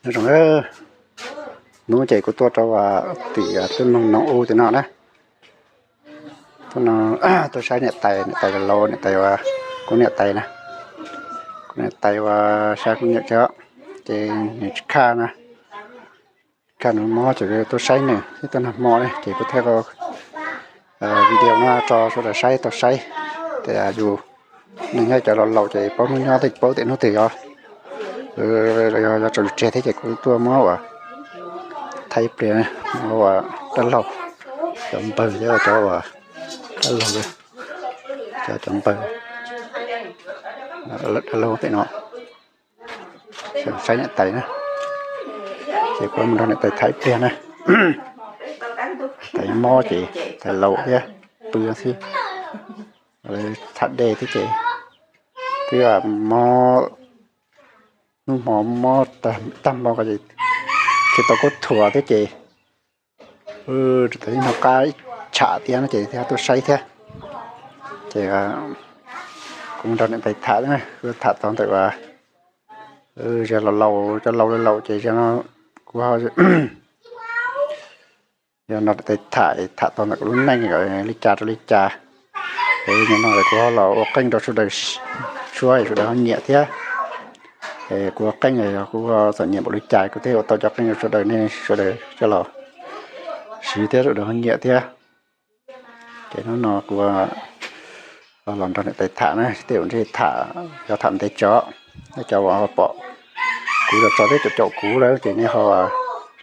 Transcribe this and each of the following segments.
Nyob zoo, hnub ces kuv tuaj rau tim tub noog no u tim no na. Tuaj no, tuaj saib niam tais, niam tais laus, niam tais uas, kuv niam tais na, kuv niam tais uas sab kuv niam cov, ces nws tsis khaj na, khaj nws mob ces tuaj saib nws ib tug nag hmo ne ces kuv thiaj video no tso sawv daws saib tau saib tias yus neeg nyob cov laus laus ces paub hnub nyob thiab paub tias hnub twg yog, yog tsaus tseg thiab ces kuv tuaj muab uas thaij ib pliag uas dab laug, cov npawg thiab cov uas dab laug, cov cov npawg, dab laug pem no, saib niam tais na, ces kuv mus nrog niam tais tham ib pliag na. Tais mob ces tais laus thiab pw xwb, tham dej thiab ces twb mob, hnub hmo mob tag hmo ko ces tsis tau khaub thuas thiab ces hnov qab ib tsham tiag no ces thiaj tuaj saib thiab. Ces kuv nrog niam tais tham, tham tau ntawm uas yog laus laus, cov laus laus ces yog no kuv yog no niam tais tham, tham tau ntawm kuv lub neej li cas rau li cas. Es nim no kuv ho los ua qeej rau sawv daws, suab sawv daws ho nyiam thiab. Es kuv ua qeej yog kuv txom nyem npaum li cas kuv thiaj ua tau cov qeej rau sawv daws, nej sawv daws coj los siv thiab sawv daws ho nyiam thiab. Ces hnub no kuv los nrog niam tais tham na, tej zaum ntshe tham, yog tham ntev tso, nej cov uas pom kuv los tso thiab caum caum kuv lawm ces nej ho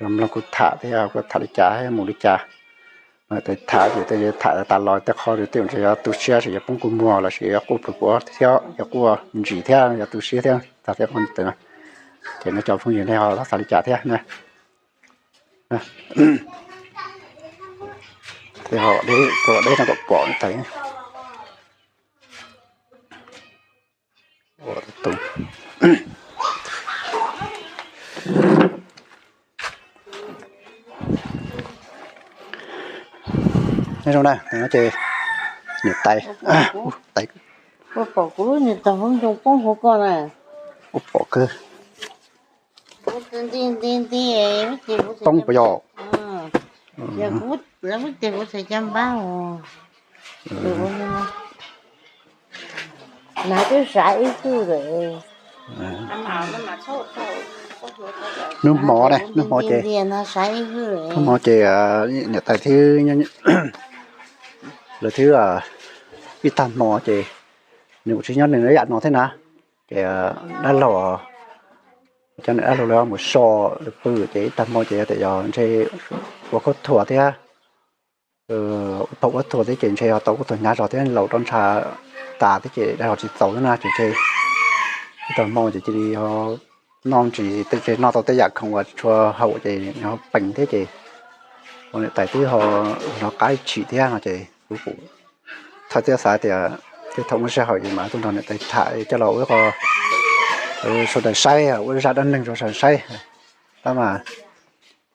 mloog kuv tham thiab kuv tham li cas thiab mus li cas. Niam tais tham ces tej tham tas los tej qho tej zaum ntshe yuav tu siab, sis yuav poob kua muag los sis yuav quaj plhus puav thiab, yuav quaj ntsim thiab, yuav tu siab thiab tag thiab qhov ntawd. Ces nej cov phooj ywg nej ho xav li cas thiab na. Tej ho deb, deb no kom pom tais. Nyob zoo na, no ces niam tais, tais, ua pom kuv lub niam tais hauv ncoo poob hauv ko na. Ua pom kawg. Poob puas yog? Nav twb sav ib hwj lawm. Hnub hmo ne, hnub hmo ces, hnub hmo ces niam tais thiab lawv thiab ib tag hmo ces nws kuj tsis nyob nws yam no thiab na. Ces dab laug, cov niam dab laug lawv mus so lawv pw ces ib tag hmo ces yog tias yog ntshe ua khaub thuas thiab, ua thaum ua thuas thiab ces ntshe ho tau khaub thuas hnyav zog thiab laus rau ntsha tas thiab ces dab laug tsis txaus thiab na ces ntshe ib tag hmo ces cia li ho noj ntsis, ntshe noj tau tej yam khoom uas tsis tshua haum ces nws ho pees thiab ces ua niam tais twb ho hnov qab tshim thiab no ces kuv kuj thaum twg xav tias tej thaum muaj sij hawm ces mam tuaj nrog niam tais tham coj los ua ib qho sawv daws saib, ua ib zaj dab neeg rau sawv daws saib. Tab mas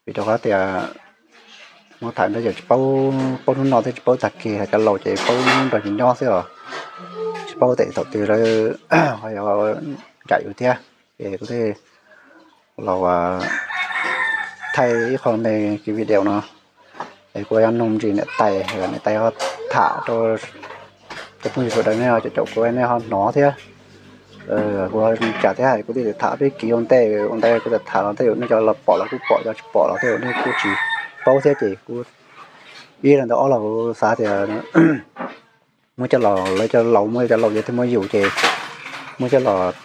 vim rau qhov tias muab tham ntawd ces tsis paub, paub hnub no thiab tsis paub tag kis, cov laus ces paub nrog nyob xwb os, tsis paub tias thaum twg lawv ho yuav ncaim yus thiab. Ces kuv thiaj los thaij ib qho me kiv video no es kuv yuav nug ntsis niam tais, niam tais ho tham rau cov phooj ywg sawv daws nej ho caum caum kuv nej ho hnov thiab. Kuv ho cas thiab kuv thiaj tham peb kiv ua ntej, ua ntej kuv tham los tej zaum nej cov los pom los kuj pom, cov tsis pom los tej zaum nej kuj tsis paub thiab ces kuv ib leeg ntawd ob leeg kuv xav tias muab coj los, lawv cov laus muab cov laus ces thiaj muab yus ces muab coj los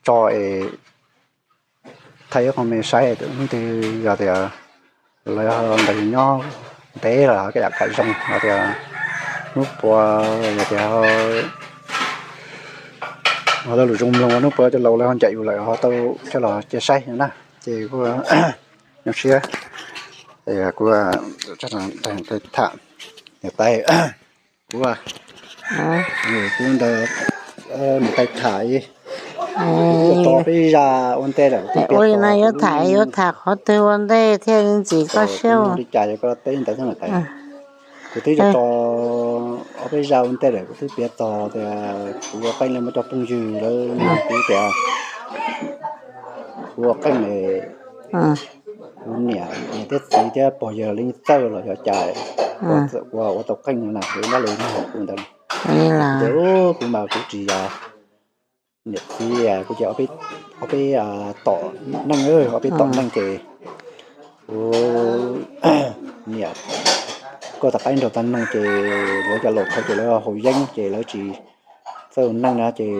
tso es thaij ib qho me saib tus hnub twg yog tias lawv ho nrog yus nyob ntev los koj yam kam zoo los tias hnub puas yog tias ho tau lus zoo mloog, hnub puas cov laus lawv ho ncaim yus lawm ho tau coj los cia saib na. Ces kuv nyuaj siab, kuv tham niam tais, kuv, kuv nrog niam tais tham ib, tso peb zaj ua ntej lawm. Ua li no yuav tham, yuav tham qhov twg ua ntej thiaj li ntxim koj siab li cas yog koj teb ntawd xwb niam tais. Kuv twb tso ob peb zaj ua ntej lawm, kuv twb piav txog tias kuv ua qeej li muaj cov phooj ywg lawv nug kuv tias kuv ua qeej es Kuv niam, niam thiab txiv thiab pog yawg leej txawj los yog cas, ua tau qeej no na, kuv nrog lawv nug kuv ntawd. Ces kuv mas kuv tsis yog niam txiv, kuv ces ob peb tom neej, ob peb tom neej ces kuv niam, koj tom qab nrog tag neeg ces lawv cov laus thaud ces lawv haus yeeb ces lawv tsis txawj neej na ces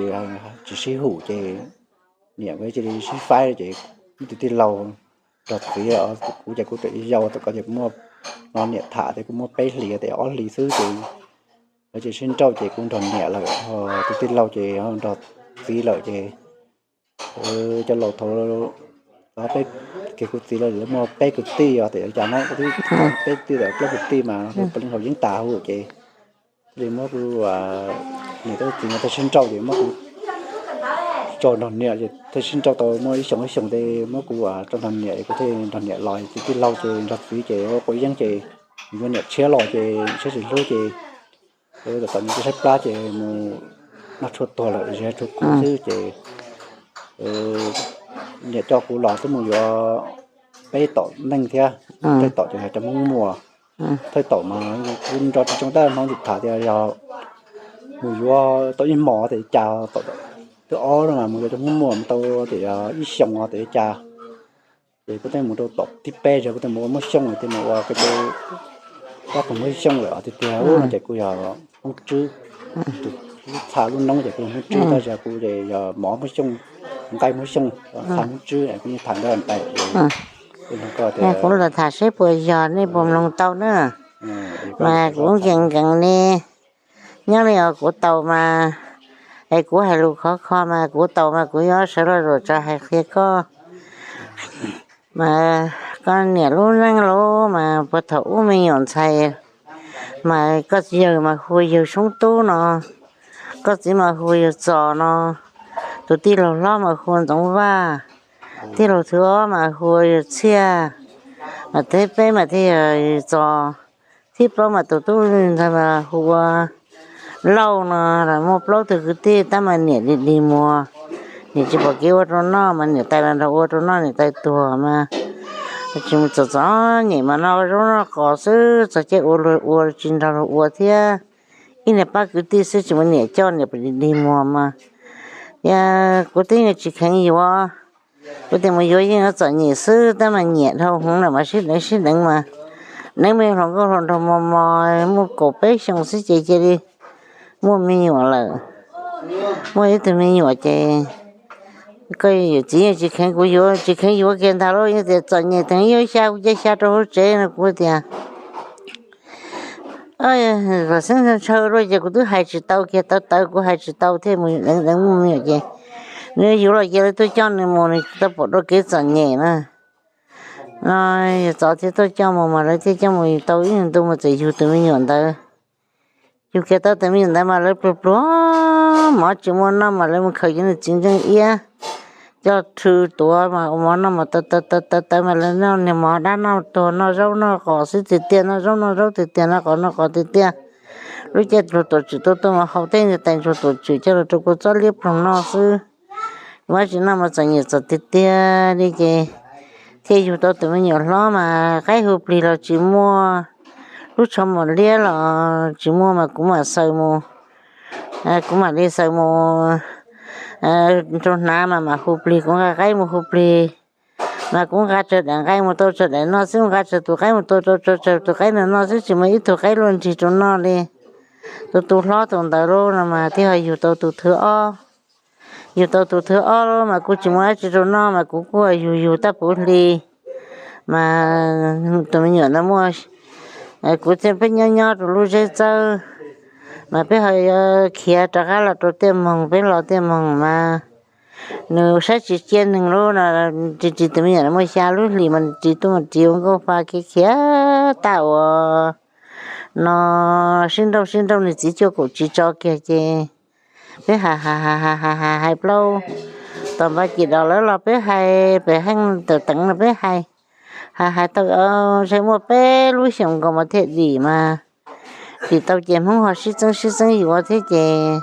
tsis sib hum ces niam cia li sib faib ces ib tug tij laug nrog txiv, kuv ces kuv tseem yau, thaum ko ces kuv muaj, no niam tham tias kuv muaj peb hlis tias ob hlis xwb ces lawv cia li sib nrauj ces kuv nrog niam lawm, tus tij laug ces nrog txiv lawm ces cov laus thaud, peb, kuv txiv lawv muaj peb kwv tij os, tias cas no peb tij tawm plaub kwv tij mas puav leej haus yeeb tas huv ces thiaj li muab kuv, niam thiab txiv no thiaj sib nrauj ces muab kuv tso nrog niam ces thiaj sib nrauj tau muaj ib xyoos ib xyoos ces muab kuv tso nrog niam es kuv thiaj nrog niam los ces tij laug ces nrog txiv ces ua quav yeeb ces yuav niam tshiab los ces tshiab tsis hlub ces tom tom niam tshiab plab ces mus noj tshuaj tuag lawm, ziag tshuaj kub xwb ces niam coj kuv los twb mus yuav peb tom neej thiab, thawj tom ces yog cov Hmoob Muas, thawj tom mas kuv nrog tsis zoo tab Hmoob tsis tham tias yog mus yuav tau ib hmos tias cas, tom thawj ob no mas mus yuav cov Hmoob Muas mus tau tias ib xyoos tias cas ces kuv thiaj mus rau tom thib peb ces kuv thiaj mus ua Hmoob Xyooj, thiaj mus ua peb tau pab pog Hmoob Xyooj lawm tiag tiag no ces kuv yog Hmoob Tswb, tus lub txha lub noob ces kuv yog Hmoob Tswb tab sis kuv ces yog mov Hmoob Xyooj, nqaij Hmoob Xyooj, txha Hmoob Tswb kuv yeej tham ntawd ntawd. Kuv los tham seb puas yog nej puas mloog tau na. Mas kuv nkees nkees ne, nyob li os kuv tau mas, es kuv hais lus khov kho mas kuv tau mas kuv yuav sawv los zaum tso hais qhia koj. Mas koj niam lub neej lauj mas puag thaum ub me nyuam ntxhais mas koj yawg mas hu ua yawg Soob Tub no, koj txiv mas hu ua yawg Txos no, tus tij laug hlob mas hu ua Ntxoov Vaj, tij laug thib ob mas hu ua yawg Txhiaj, mas thib peb mas thiaj yog yawg Txos, thib plaub mas tus tub ntxhais mas hu ua Lauj no. Los muaj plaub tug kwv tij tab mas niam dig dig muag, niam tsis pom kev ua rau noj mas niam tais los nrog ua rau noj, niam tais tuag mas tsis mus txom txom nyem mas noj zaub noj qos xwb, txog caij ua luag ua tsis nrog luag ua thiab. Ib niag pab kwv tij xwb tsis muaj niam coj, niam pom dig dig muag mas, yog kuv twb yeej tsis kheev yuav, kuv tias mus yuav yeej yuav txom nyem xwb tab mas nyiam dhau hwv lawm mas sib deev sib deev mas, deev me hluas nkauj hluas nraug mos mos muaj kaum peb xyoo xwb ces cia li muaj me nyuam lawm. Muaj ib tug me nyuam ces koj yawm txiv yeej tsis kheev kuv yuav, tsis kheev yuav kiag ntag lauj, yog tias txom nyem teev yuav xya kuv cia xya rau hauv tsev no kuv tias, kom xeeb ntshaw ntshaw dua ces kuv twb hais tsis tau kiag, tawv tawv kuv hais tsis tau thiaj mus deev deev muaj me nyuam ces nws yuav los ces lawv tuaj coj nws mus, nws tsis tau pom dua kev txom nyem na. No yawg Txos thiaj tuaj coj mus mas lawv thiaj coj mus tau ib ntu mas txawm yug tus me nyuam ntawd. Yug kiag tau tus me nyuam ntawd mas lawv pluag pluag mov tsis muaj noj mas lawv mus khaws cov niag txiv ntseej iab coj rhw tuav mas ua mov noj mas tawv tawv tawv tawv tawv mas lawv noj niag mov dab noj tuag, noj zaub noj qos xwb tiag tiag, noj zaub noj zaub tiag tiag, noj qos noj qos tiag tiag. Lub caij ntsuag tuam tswm tuaj tuaj mas haus tej niag tais ntsuag tuam tswm coj los rau kua txob liab ploog noj xwb. Kuv mas tsis noj mas txom nyem txom tiag tiag li ces thiaj yug tau tus me nyuam hlob mas qaib hu plig los tsis muaj, lub tsho mos liab los tsis muaj mas kuv mam xaws mus, kuv mam li xaws mus rau hnav mas mam hu plig, kuv nqa qaib mus hu plig. Mas kuv nqa tsawg daim nqaij mus tau tsawg daim noj xwb, nqa tsawg tus qaib mus tau tsawg tus qaib noj xwb, tsis muaj ib tug qaib luaj nrig rau noj li. Tus tus hlob tus ntawd lauj no mas thiaj ho yug tau tus thib ob. Yug tau tus thib ob lauj mas kuj tsis muaj dab tsi rau noj mas kuv kuj yug yug taj puv hli. Mas tus me nyuam ntawd muaj, kuv thiaj pheej nyob nyob rau lub zeb txawb, mas peb ho yuav khiav rov qab los rau Tiaj Moog, peb los Tiaj Moog mas nws saib tsis cia neeg lauj no, tsis tsis tus me nyuam muaj xya lub hlis mas tsis tuaj mus ris ua nkauj fa khiav khiav tag uas no sib nrauj sib nrauj nws txiv cuaj kaum tsis tso kiag ces peb hais hais hais hais hais hais plaub tom npaj cim dos lawv los peb hais pem heej tawm teev los peb hais, hais hais tau ntshe muaj peb lub xyoos nkaus mas thiaj dim mas dim tau ces Hmoob ho sib txeeb sib txeeb yuav thiab ces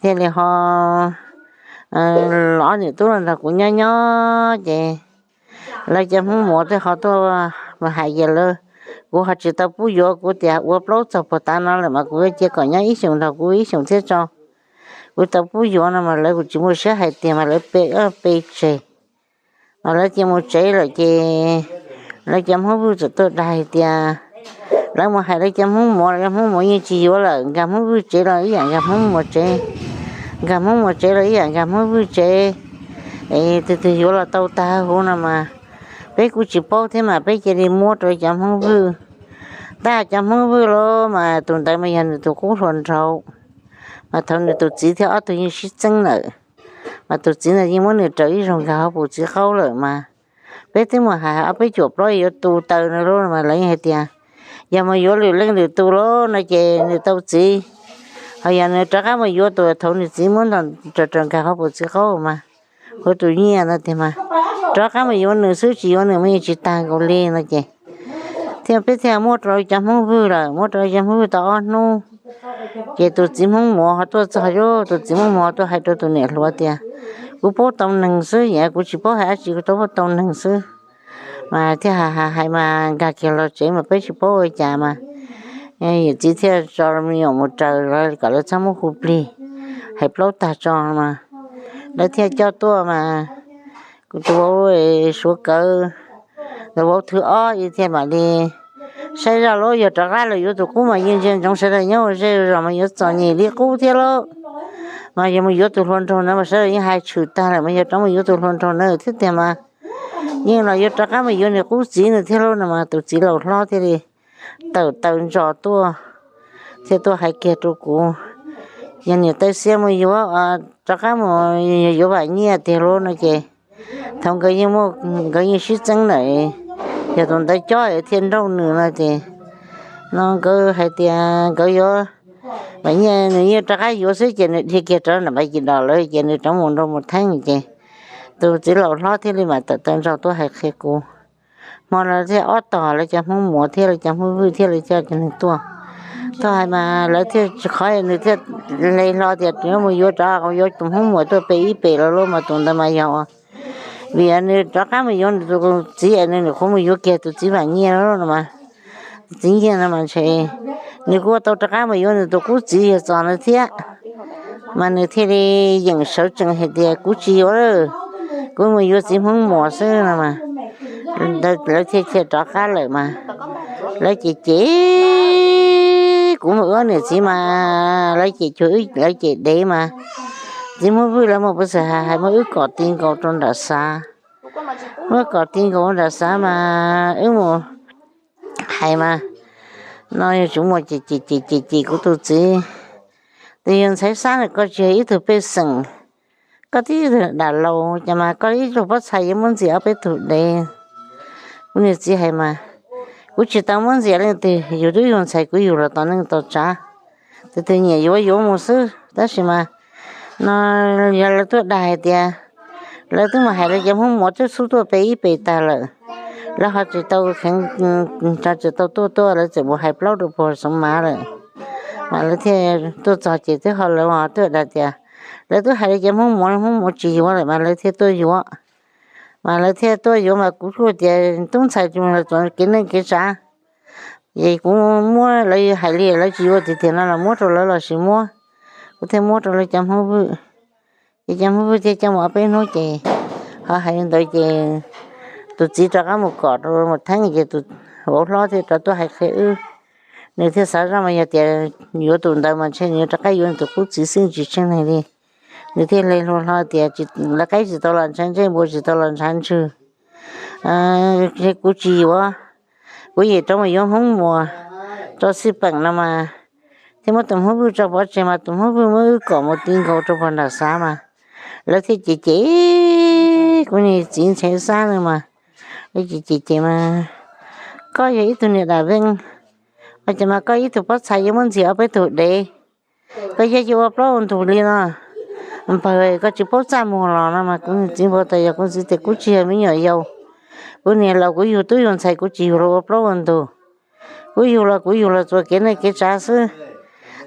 thiaj li ho los ob niam tub los nrog kuv nyob nyob ces Lawv cov Hmoob Muas twb ho tuaj mas hais tias lawv, kuv ho tsis tau pub yuav, kuv tias ua plaub txog puag tav no lawm mas kuv cia kom nyob ib xyoos nrog kuv ib xyoos thiab tso. Kuv tau pub yuav no mas lawv kuj tsis muaj siab hais tiag mas lawv pe pe tseg. Mas lawv cia mus tsev lawm ces lawv cov Hmoob Vwj txawm tuaj dag hais tias, lawv mus hais lawv cov Hmoob Muas, lawv cov Hmoob Muas yeej tsis yuav lawm, nkag Hmoob Vwj tsev los ib yam nkag Hmoob Muas tsev, nkag Hmoob Muas tsev los ib yam nkag Hmoob Vwj tsev. Es tus twg yuav los tau tag huv no mas peb kuj tsis paub thiab mas peb cia li muab rau cov Hmoob Vwj. Tab cov Hmoob Vwj los mas tus ntawd mas yog nws tus qub hluas nraug, mas thaum nws tus txiv thiab ob tug yeej sib txeeb lawm. Mas tus txiv ntawd yeej muab nws raws ib zaug nkag hauv paus txiv qaub lawm mas peb twb mus hais ob peb cuam plaub yuav tu taws no lawm mas lawv yeej hais tias yog mus yuav lwm leej lwm tus lawm no ces nws tau txiv. Ho yog nws rov qab mus yuav tus thaum nws txiv muab nws raws nkag hauv paus txiv qaub mas, hu tus nyiaj no tiag mas, rov qab mus yuav nws xwb, tsis yuav nws mas yeej tsis tag nkaus li no ces thiaj peb thiaj muab rau cov Hmoob Vwj lawm, muab rau cov Hmoob Vwj tau ob hnub. Ces tus txiv Hmoob Muas ho tuaj txog, tus txiv Hmoob Muas tuaj hais rau tus niam hluas tias, kuv paub tau neeg xwb, kuv tsis paub hais dab tsi, kuv tau paub tau neeg xwb. Mas thiaj hais hais mas nkag kiag los tsev mas peb tsis paub ua cas mas yawm txiv thiaj tso me nyuam mus raws lawv kom lawv txhob muab hu plig, hais plaub tag tso mas lawv thiaj coj tuaj mas kuv tus vauv Suav Kawv, tus vauv thib ob thiaj mam li saib zoj lawm, yog rov qab los yuav tus qub mas yeej ntsia ntsoov sawv daws nyob ua zej zos mas yuav txom nyem li qub thiab lawm. Mas yog mus yuav tus hluas nraug na mas sawv daws yeej hais tshwm tag lawm, mas yog rov mus yuav tus hluas nraug na thiab tiag mas yeej los yuav rov qab mus yuav nws qub txiv no thiab lawm no mas tus txiv laus hlob thiaj li tawm taws ntsos tuaj, thiaj tuaj hais kiag rau kuv, yog niam tais xiab mus yuav, rov qab mus yuav Vam Nyiaj tiag lawm no ces thaum nkawd yeej muaj, nkawd yeej sib txeeb lawm, yog tus ntawd cob thiaj nrauj nws no ces no nkawd hais tias nkawd yuav Vam Nyiaj, nws yeej rov qab yuav xwb ces nws dhia kiag rov nram Npaiv Cim Dos lawm ces nws rov mus nrog Mus Theeb ces tus txiv laus hlob thiaj li mam tawm taws ntsos tuaj hais qhia kuv. Hmo no thiaj ob tog lawv cov Hmoob Muas thiab lawv cov Hmoob Vwj thiaj li coj cov neeg tuaj. Tuaj hais mas lawv thiaj tsis qhov nws thiaj hle hlo tias yuav mus yuav rov, yuav tus Hmoob Muas tuaj pe ib pem los lawm mas tus ntawd mas yog vim nws rov qab mus yuav nws tus txiv, nws nws qhuav mus yuav kiag tus txiv Vam Nyiaj no mas, txiv Nyiaj no mas ntshe nws kuj tau rov qab mus yuav nws tus qub txiv yawg Txos no thiab. Mas nws thiaj li yeem sawv tsees hais tias kuv tsis yuav lawm, kuv mus yuav txiv Hmoob Muas xwb no mas. Lawv thiaj cia rov qab lawm mas lawv cem cem kuv mus ua niam txiv mas lawv cem cuag, lawv cem dev mas txiv Hmoob Vwj lawv mus pw xwm hais hais muab wb kom ti nkaus rau nram xav, muab kom ti nkaus nram xav mas wb mus hais mas no yog tsuas muaj cem cem cem cem cem kuv tus txiv. Tus yawg ntxhais Xab no koj tsis yog ib tug pej xeem, koj twb yog dam laus ces mas koj ib tug pob txha yuav muab ntxias ob peb tug dev. Kuv niag txiv hais mas kuv tsis tau muab ntxias leej twg, yus twb yug ntxhais kuv yug los tau neej tau tsav, tus twg nyiam yuav yuav mus xwb. Tab sis mas no yog lawv tuaj dag hais tias lawv twb mus hais lawv cov Hmoob Muas twb xub tuaj pe ib pem tag lawm, lawv ho tsis tau kheev, tsis tau tuaj tuaj, lawv txawm mus hais plaub rau puag Xeev Mav lawm. Mas lawv thiaj tuaj txog ces twb ho lawv tuaj dag tias lawv twb hais lawv cov Hmoob Muas, Hmoob Muas tsis yuav lawm mas lawv thiaj tuaj yuav. Mas lawv thiaj tuaj yuav mas kuv kuj tias tub ntxhais tsis mus los txog kev neej kev tsav, es kuv muab lawv hais li lawv tsis yuav tiag tiag no los muab rau lawv los sis muab, kuv thiaj muab rau lawv cov Hmoob Vwj. Ces cov Hmoob Vwj thiaj coj mus ob peb hnub ces ho hais li ntawd ces tus txiv rov qab mus kom rau Mus Theeb ces tus vauv hlob thiaj rov tuaj hais qhia wb. Nws thiaj xav zoj mas yog tias yuav tus ntawd mas ntshe nws yuav rov qab yuav nws tus qub txiv xwb tsis tsheej neeg li. Nws thiaj li hluas hlo tias lawv qaib tsis tau los ntshav ntsej, npua tsis tau los ntshav ntswg, kuv tsis yuav, kuv yeej rov mus yuav Hmoob Muas rau xij peem no mas, thiaj muab tus Hmoob Vwj tso pov tseg mas tus Hmoob Vwj muab wb kom mus ti nkaus rau puag nram xav mas, lawv thiaj cem cem kuv niag txiv ntxhais Xab no mas, lawv cem cem cem mas, koj yog ib tug niam dam veej, ua cas mas koj ib tug pob txha yuav muab ntxias ob peb tug dev, koj yog cia ua plaub ua ntug li no. Npawg, koj tsis paub txaj muag los no mas kuv niag txiv npau taws yog kuv txiv tias kuv tsis yog me nyuam yaus, kuv niag laus kuv yug tub yug ntxhais kuv tsis yug los ua plaub ua ntug, kuv yug los kuv yug los txuas kev neej kev tsav xwb.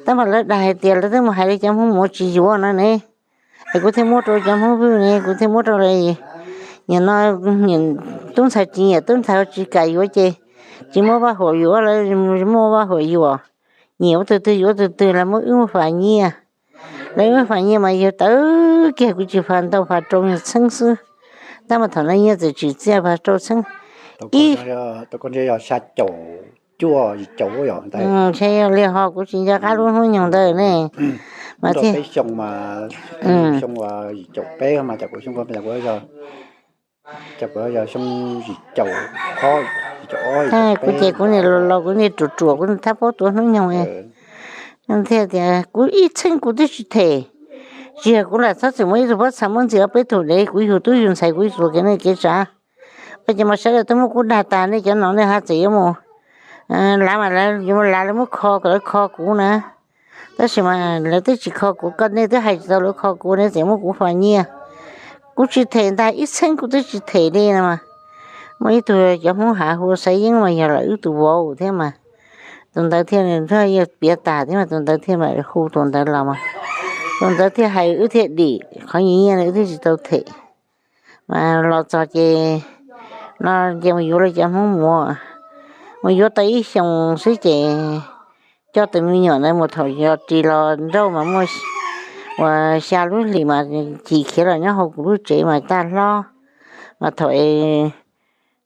Tab mas lawv dag hais tias lawv twb mus hais li cov Hmoob Muas tsis yuav no ne, es kuv thiaj muab rau cov Hmoob Vwj ne, kuv thiaj muab rau lawv. Nim no nim tub ntxhais tsis nyiam tub ntxhais tsis kam yuav ces tsis muaj vaj huam yuav, lawv muaj vaj huam yuav, nyiam ua tus twg yuav tus twg, lawv muab wb muab fas nyiaj. Lawv wb muab fas nyiaj mas yawg tawv kiag, kuv tsis fas ntau, fas rau yog txheeb xwb, tab mas thaum no nyiaj txawm tsis txiaj, fas rau txheeb ib ntshe yog li ho kuv tsis nco qab lub hnub nyoog ntawd ne. Mas thiaj kuv ces kuv niam los los kuv niam ruam ruam, kuv thab paub tuav hnub nyoog thiaj tias kuv ib txheeb kuv twb tsis them. Tsis yog kuv lam txhob txwm muab ib tug pob txha muab ntxias ob peb tug dev, kuv yug tub yug ntxhais kuv yuav kev nej kev tsav. Ua ces mas sawv daws tuaj muab kuv dag tas, nej cov no nej haj tseem yuav mus lav mas yuav mus lav lawv muab kho kom lawv kho kuv na. Tab sis mas lawv twb tsis kho kuv, koj nej twb hais tsis tau lawv kho kuv, nej tseem muab kuv fas nyiaj. Kuv tsis them ntag, ib txheeb kuv twb tsis them li no mas. Muaj ib tug cov Hmoob hav hu Xaiv Yeeb mas yog lawv wb tus vauv thiab mas. Tus ntawd thiaj nrog yawg piav tas thiab mas tus ntawd thiaj mam hu tus ntawd los mas. Tus ntawd thiaj hais wb thiaj dim qhov nyiaj wb thiaj tsis tau them. Mas los txog ces no ces mus yuav lawv cov Hmoob Muas, mus yuav tau ib xyoos xwb ces coj tus me nyuam ntawd mus, thaum yog ris los nrauj mas muaj uas xya lub hlis mas chim khiav los nyob hauv kuv lub tsev mas tag hlob. Mas thaum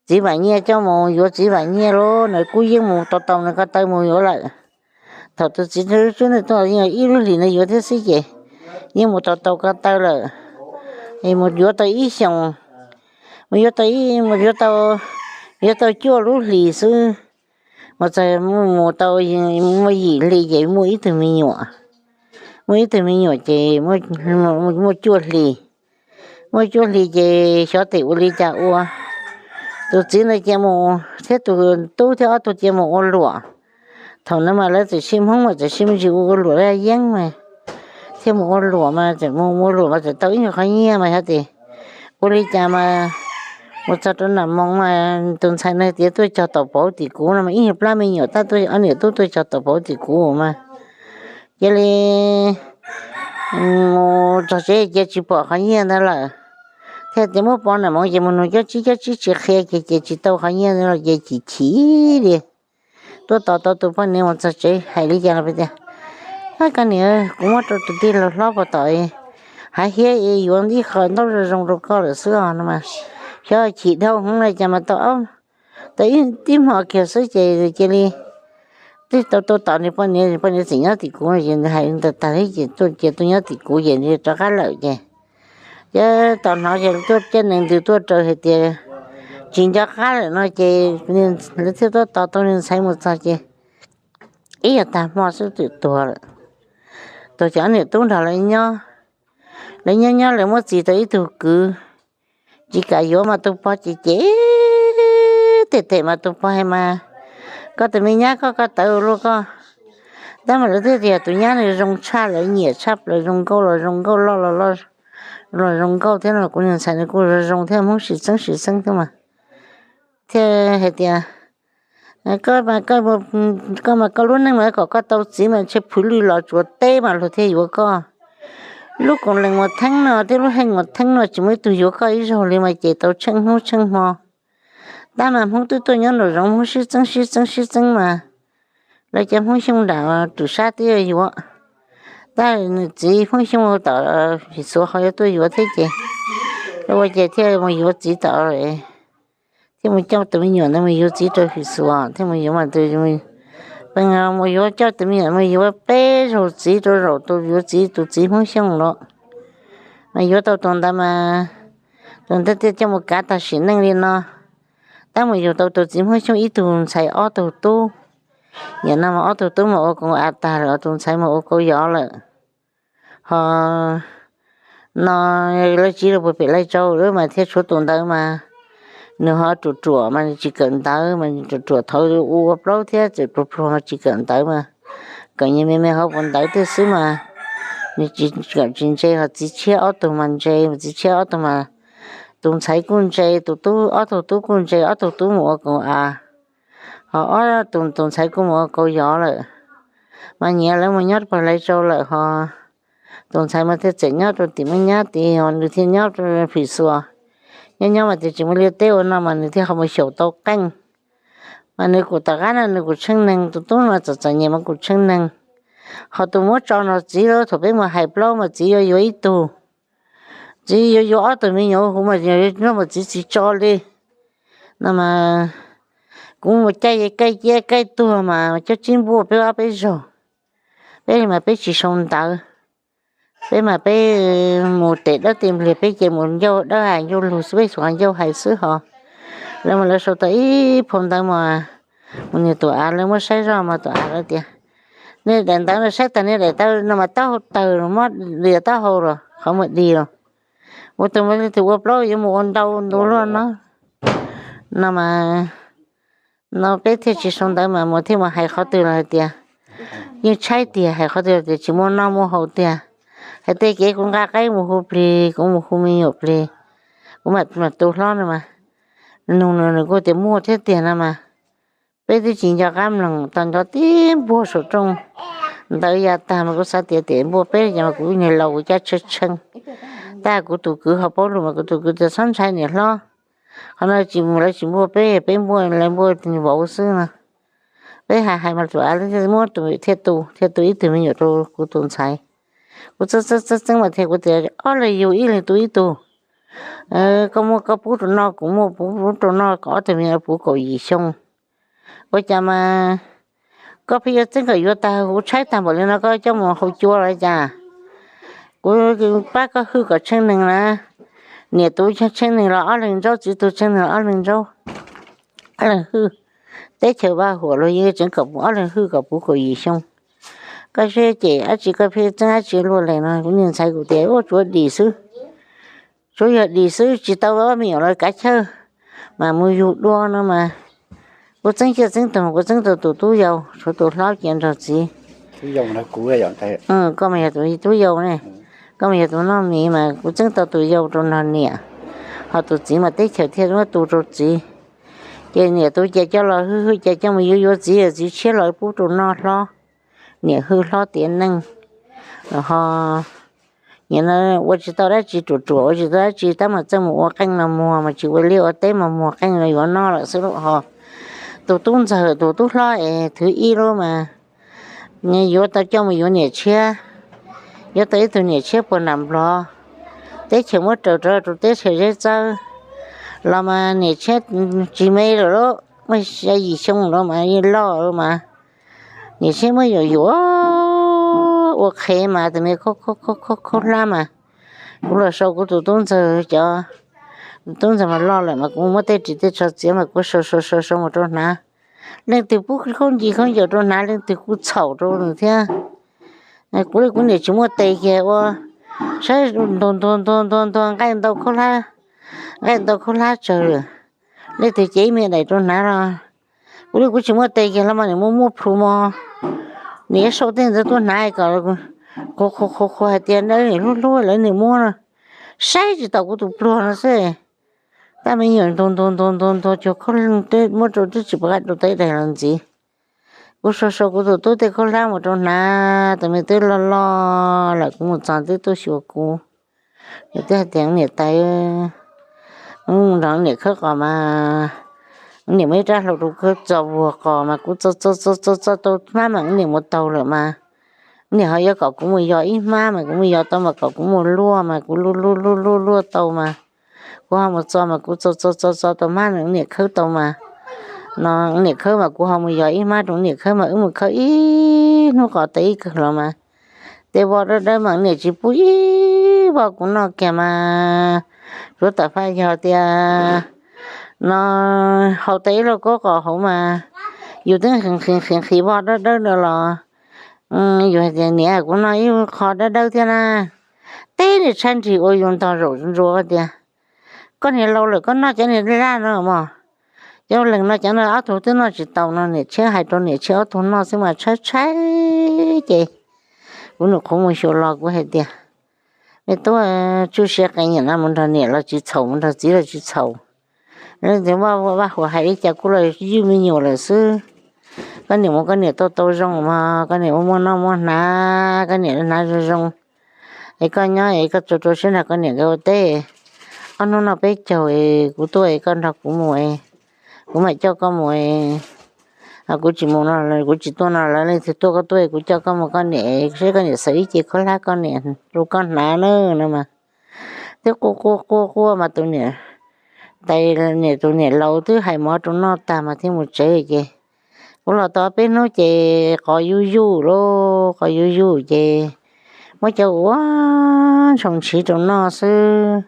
txiv Vam Nyiaj coj mus yuav, txiv Vam Nyiaj lub nws kuj yeej mus tau tau nws ko taw mus yuav lawm. Thaum tus txiv Tswb Nws tuaj ib lub hlis nws yuav thiab xwb ces yeej mus tau tau ko taw lawm. Es mus yuav tau ib xyoos, mus yuav tau, mus yuav tau, yuav tau cuaj lub hlis xwb, mus txog mus tau muaj yim hli ces muaj ib tug me nyuam. Muaj ib tug me nyuam ces muaj cuaj hli. Muaj cuaj hli ces xyov tes ua li cas ua, tus txiv ntawd cia mus thiab tus tub thiab ob tug cia mus ua luam. Thaum no mas lawv txawm sib Hmoob mas txawm sib me ntsis ua ua luam laj yeeb mas, thiaj mus ua luam mas txawm mus ua luam mas txawm tau ib nyuag qhov nyiaj mas xyov tes ua li cas mas mus txog rau nram moos mas tus ntxhais no tias tuaj cog taum pauv tim kuv no mas ib nyuag plab me nyuam tab tuaj, ob niam tub tuaj cog taum pauv tim kuv mas cia li mus txog tsev cia tsis pom qhov nyiaj ntawd lawm. Thiaj tias muab pov nram moos ces mus nug cov tsib, cov tsib tsis qhia ces ces tsis tau qhov nyiaj ntawd los ces chim chim li. Tuaj tos tau tus poj niam mus txog tsev hais li cas los tias, Ab koj niam, kuv muab rau tus tij laug hlob pov tom, hav hiab yuav ib qho ntaub zoo zoo rau koj lawm xwb os no mas. Xyov chim dhau hwv li cas mas tau ob, tau ib hmo kiag xwb ces cia li twb tau tuaj tos nws poj niam, poj niam tseem nyob tim kuv ces nws hais li ntawd tag ces tuaj cia tuaj nyob tim kuv ces nws rov qab lawm ces, ces tau hnov ces tuaj coj nees ntws tuaj raws hais tias tsis nco qab lawm no ces lawv thiaj tuaj tos tau nws ntxhais mus txog ces ib yam tag hmo xwb twb tuag lawm. Tuag ces ob niam tub nrog lawv nyob, lawv nyob nyob lawv muab txis tau ib tug kwv, tsis kam yuav mas tus pog ces cem tem tem mas tus pog hais mas, Koj tus me nyab koj, koj tawv luaj koj. Tab mas lawv thiaj tias tus nyab no zoo tshaj, lawv nyiam tshaj plaws, zoo nkauj los zoo nkauj, loj los loj, los zoo nkauj thiab no, kuv niag ntxhais nws kuj zoo zoo thiab, Hmoob sib txeeb sib txeeb thiab mas. Thiaj hais tias, Koj mas koj lub neej mas kom koj tau txiv mas ntshe phwv lwj los tsuav teb mas luag thiaj yuav koj. Lub koom lees mus theeb no thiab lub heej mus theeb no tsis muaj ib tug yuav koj ib zaug li mas ces tau tsheej hnub tsheej hmo. Tab mas Hmoob twb tuaj nyob nraum zoov, Hmoob sib txeeb sib txeeb sib txeeb mas lawv cov Hmoob Xyooj nram Rwm Sab twb yuav yuav. Tab nws txiv Hmoob Xyooj tom Fim Xuav ho yuav tuaj yuav thiab ces, ua ces thiaj mus yuav txiv tom, thiaj mus coj tus me nyuam ntawd mus yuav txiv rau Fim Xuav thiaj mus yuav mas tus, mus yuav coj tus me nyuam mus yuav peb zaug txiv rau zaum tus yuav txiv, tus txiv Hmoob Xyooj los. Mas yuav tau tus ntawd mas tus ntawd thiaj coj mus kav tag sim neej li no. Tab mus yug tau tus txiv Hmoob Xyooj ib tug ntxhais ob tug tub. Nim no mas ob tug tub mus ua koom av tag lawm, tus ntxhais mus ua kaus yov lawm. Ho no lawv tsiv rau puag pem Laij Tsau lawm mas thiaj tshuav tus ntawd mas nws ho ruam ruam mas nws tsis kawm ntawv mas nws ruam ruam, thaud ua plaub thiab txawm pluag pluag mas tsis kawm ntawv mas kawm nyias me me hauv paus ntawv tej xwb mas nws tsis kawm tsis ntse, ho txiv tshiab ob tug mas ntse, txiv tshiab ob tug mas tus ntxhais kuj ntse, tus tub, ob tug tub kuj ntse, ob tug tub mus ua kaus av, ho ob tus, tus ntxhais kuj mus ua kaus yov lawm. Mas nyias lawv mus nyob rau puag Laij Tsau lawm ho tus ntxhais mas thiaj txawm nyob rau tim Moob Nyab tid, ho nws thiaj nyob rau Fim Xuas. Nyob nyob mas tias tsis muaj liaj teb ua no mas nws thiaj ho mus xyaum tau qeej. Mas nws kuj tom qab no nws kuj tsheej neeg, tus tub no txom txom nyem mas kuj tsheej neeg. Ho tus muab tso nrog txiv lawm, thaum peb mus hais plaub mas txiv yuav yuav ib tug, txiv yuav yuav ob tug me nyuam huv mas nrog mas txiv tsis tso li. No mas kuv mus caij kaij ciaj kaij tuag mas cov tsib npuaj peb ob peb zaug, peb li mas peb tsis sau ntawv. Peb mas peb mus tes dawb tes npliag, peb ces mus ncauj dawb hais ncauj lug xwb, peb xuas ncauj hais xwb ho. Lawv mas lawv sau tau ib phau ntawv mas mus nrog tus av, lawv muab saib zoj mas tus av lawv tias, nej daim ntawv no saib tag nej daim ntawv no mas taub hau tawg los, mob dias taub hau los, qhov muag dig los. Ua tus mas leej twg ua plaub yuav mus ua ntau ntu luaj no. No mas no peb thiaj tsis sau ntawv mas mus thiaj mus hais qhov twg los hais tias yeej tshaib tiag, hais qhov twg los tias tsis muaj noj muaj haus tiag. Hais tej kev kuv nqa qaib mus hu plig, kuv mus hu me nyuam plig, kuv mam tu hlob no mas, nug nws nws kuj tias muaj thiab tiag no mas. Peb twb tsis nco qab mloog, tau nco tib npuaj saum rooj ntawd ya tag mas kuv xav tias tes npuaj peb ces mas kuv niag laus kuv cab tshee tshee. Tab kuv tus kwv ho paub lus mas kuv tus kwv tias txhob ntshai niam hlob, qhov no tsis mus lawv tsis npuaj peb, peb npuaj lawv npuaj vauv xwb no. Peb hais hais mas tus av muab tus thiaj tu, thiaj tu ib tug me nyuam rau kuv tus ntxhais. Kuv txeeb txeeb txeeb mas thiaj kuv tias ob leeg yug ib leeg tu ib tug. Koj muaj koj pub rau noj, kuv muaj kuv pub rau noj, kom ob tug me nyuam puv kaum yim xyoo. Ua cas mas koj pheej yuav txeeb kom yuav tag huv tshaib tag npaum li no koj coj mus haus cua los cas? Kuv pab koj hwj kom tsheej neeg na. Niam tu tsheej neeg los ob leeg ntsaub, txiv tu tsheej neeg los ob leeg ntsaub, ob leeg hwj. Teb chaws vaj huam luag yeej tseev kom ob leeg hwj kom puv kaum yim xyoo. Koj saib ces dab tsi koj pheej txeeb dab tsi luaj li no? Kuv niag ntxhais kuv tias ua tsuav dim xwb, tsuav yog dim xwb, tsis tau ob me nyuam los kav chawj mas mus yug dua no mas. Kuv txeeb ciaj txeeb tuag, kuv txeeb tau tus tub yau, tshuav tus hlob cia nrog txiv. Koj mas yog tus tub yau ne, koj mas yog tus noj mis mas kuv txeeb tau tus yau rau nrog niam, ho tus txiv mas teb chaws thiaj muab tu rau txiv. Ces niam tu ces coj los hwj hwj ces coj mus yuav yuav txiv, txiv tshiab los pub rau noj hlob, niam hwj hlob tiav neej. Ho nim no ua tsis tau dab tsi, ruam ruam ua tsis tau dab tsi, tab mas txawj mus ua qeej los muag mas tsis ua liaj ua teb mas muag qeej los yuav noj lawm xwb lauj. Ho tus tub ntxawg tus tub hlob es thwv ib lub mas yuav tau coj mus yuav niam tshiab, yuav tau ib tug niam tshiab puag nram Nplog, teb chaws muab raws rau teb chaws Zeb Txawb los mas niam tshiab tsis me lawm lauj, muaj xya yim xyoo lawm mas yeej loj lawm mas. Niam tshiab muab yuam yuam ua qhev mas tus me khaub khaub hlab mas. Kuv los sau kuv tus tub ntxawg cov, tus tub ntxawg mas loj lawm mas kuv muab tej ris tej tsho txiav mas kuv sau sau sau sau mus rau hnav. Leej twg pub khaub ncis khaub ncaws rau hnav, leej twg kuj txhaum rau nws thiab. Kuv li kuv niam tsis muaj tes kiag ua, saib ntuag ntuag ntuag ntuag ntuag nqaij ntau khaub hlab, nqaij ntau khaub hlab tsawg lawm. Leej twg cev ib me daim rau hnav los, kuv li kuv tsis muaj tes kiag los mas niam muab muab plhu mog. Niam yuav sau tej ntawd tuaj hnav kom qhuas qhuas qhuas hais tias nim hlub hlub lawv niam muab no, saib tsis taus kuv tus pluag no xwb. Tab me nyuam ntuag ntuag ntuag ntuag ntuag cuag khaub, muab rau twb tsis pom qab rau teb daig los ntxiv. Kuv sau sau kuv tus tub tej khaub hlab mus rau hnav, tus me twb loj loj lawm kuv mus txog twb tuaj xyuas kuv. Nws twb hais tias niam tais, nrog niam khawb qos mas, niam muaj ib rab hlau rau khawb txo vuag qos mas kuv txo txo txo txo tau hmab mas niam mus taug lawm mas. Niam ho yuav kom kuv mus yos ib hmab mas kuv mus yos tau mas kom kuv mus luaj mas kuv luaj luaj luaj luaj luaj tau mas. Kuv ho mus txo mas kuv txo txo txo txo tau hmab niam khawb tau mas. No niam khawb mas kuv ho mus yos ib hmab rau niam khawb mas wb mus khawb ib hnub qos tas ib kawg los mas. Tej voj dawb dawb mas niam tsis pub ib voj kuv noj kiag mas. Tsuav tam faj yog tias no haus tas ib lauj kaub qos hauv mas yus twb nqhis nqhis nqhis voj dawb dawb no los yus hais tias niam kuv noj ib qho dawb dawb thiab na. Teb niam tshaib nrig ua yus ntog zaum ntsuas tias koj niag laus lawm koj noj cov niag laj no mog. Cov leeg no cov no ob tug twb noj tsis tau no, niam tshiab hais rau niam tshiab ob tug noj xwb mas tshaib tshaib ces kuv nws qhuav mus xyuas los kuv hais tias me tub, tsuj siab qee niam no mus nrog niam los tsis txhaum mus nrog txiv los tsis txhaum. Leej twg vaj huam hais li cas kuj los ywj me nyuam lawm xwb. Koj niam mus koj niam tau tau zoo mog, koj niam muaj muaj noj muaj hnav, koj niam hnav zoo zoo. Es koj nyob es koj tso rau siab nrog koj niam nkawd ua teb. ob hnub no peb caug, kuv tuaj koj nrog kuv mus, kuv mam coj koj mus. Kuv tsis mus no, kuv tsis tuaj no lawv leej twg tuaj, koj tuaj kuv coj koj mus koj niam, seb koj niam xav ib ce khaub hlab koj niam rau koj hnav na no mas. Twb quaj quaj quaj quaj mas tus niam, tais niam tus niam laus twb hais mov rau noj tag mas thiaj mus tsev ces kuv los tau peb hnub ces qos yuj yuj lauj, qos yuj yuj ces muab cov ua ntshoo ntshiv rau noj xwb.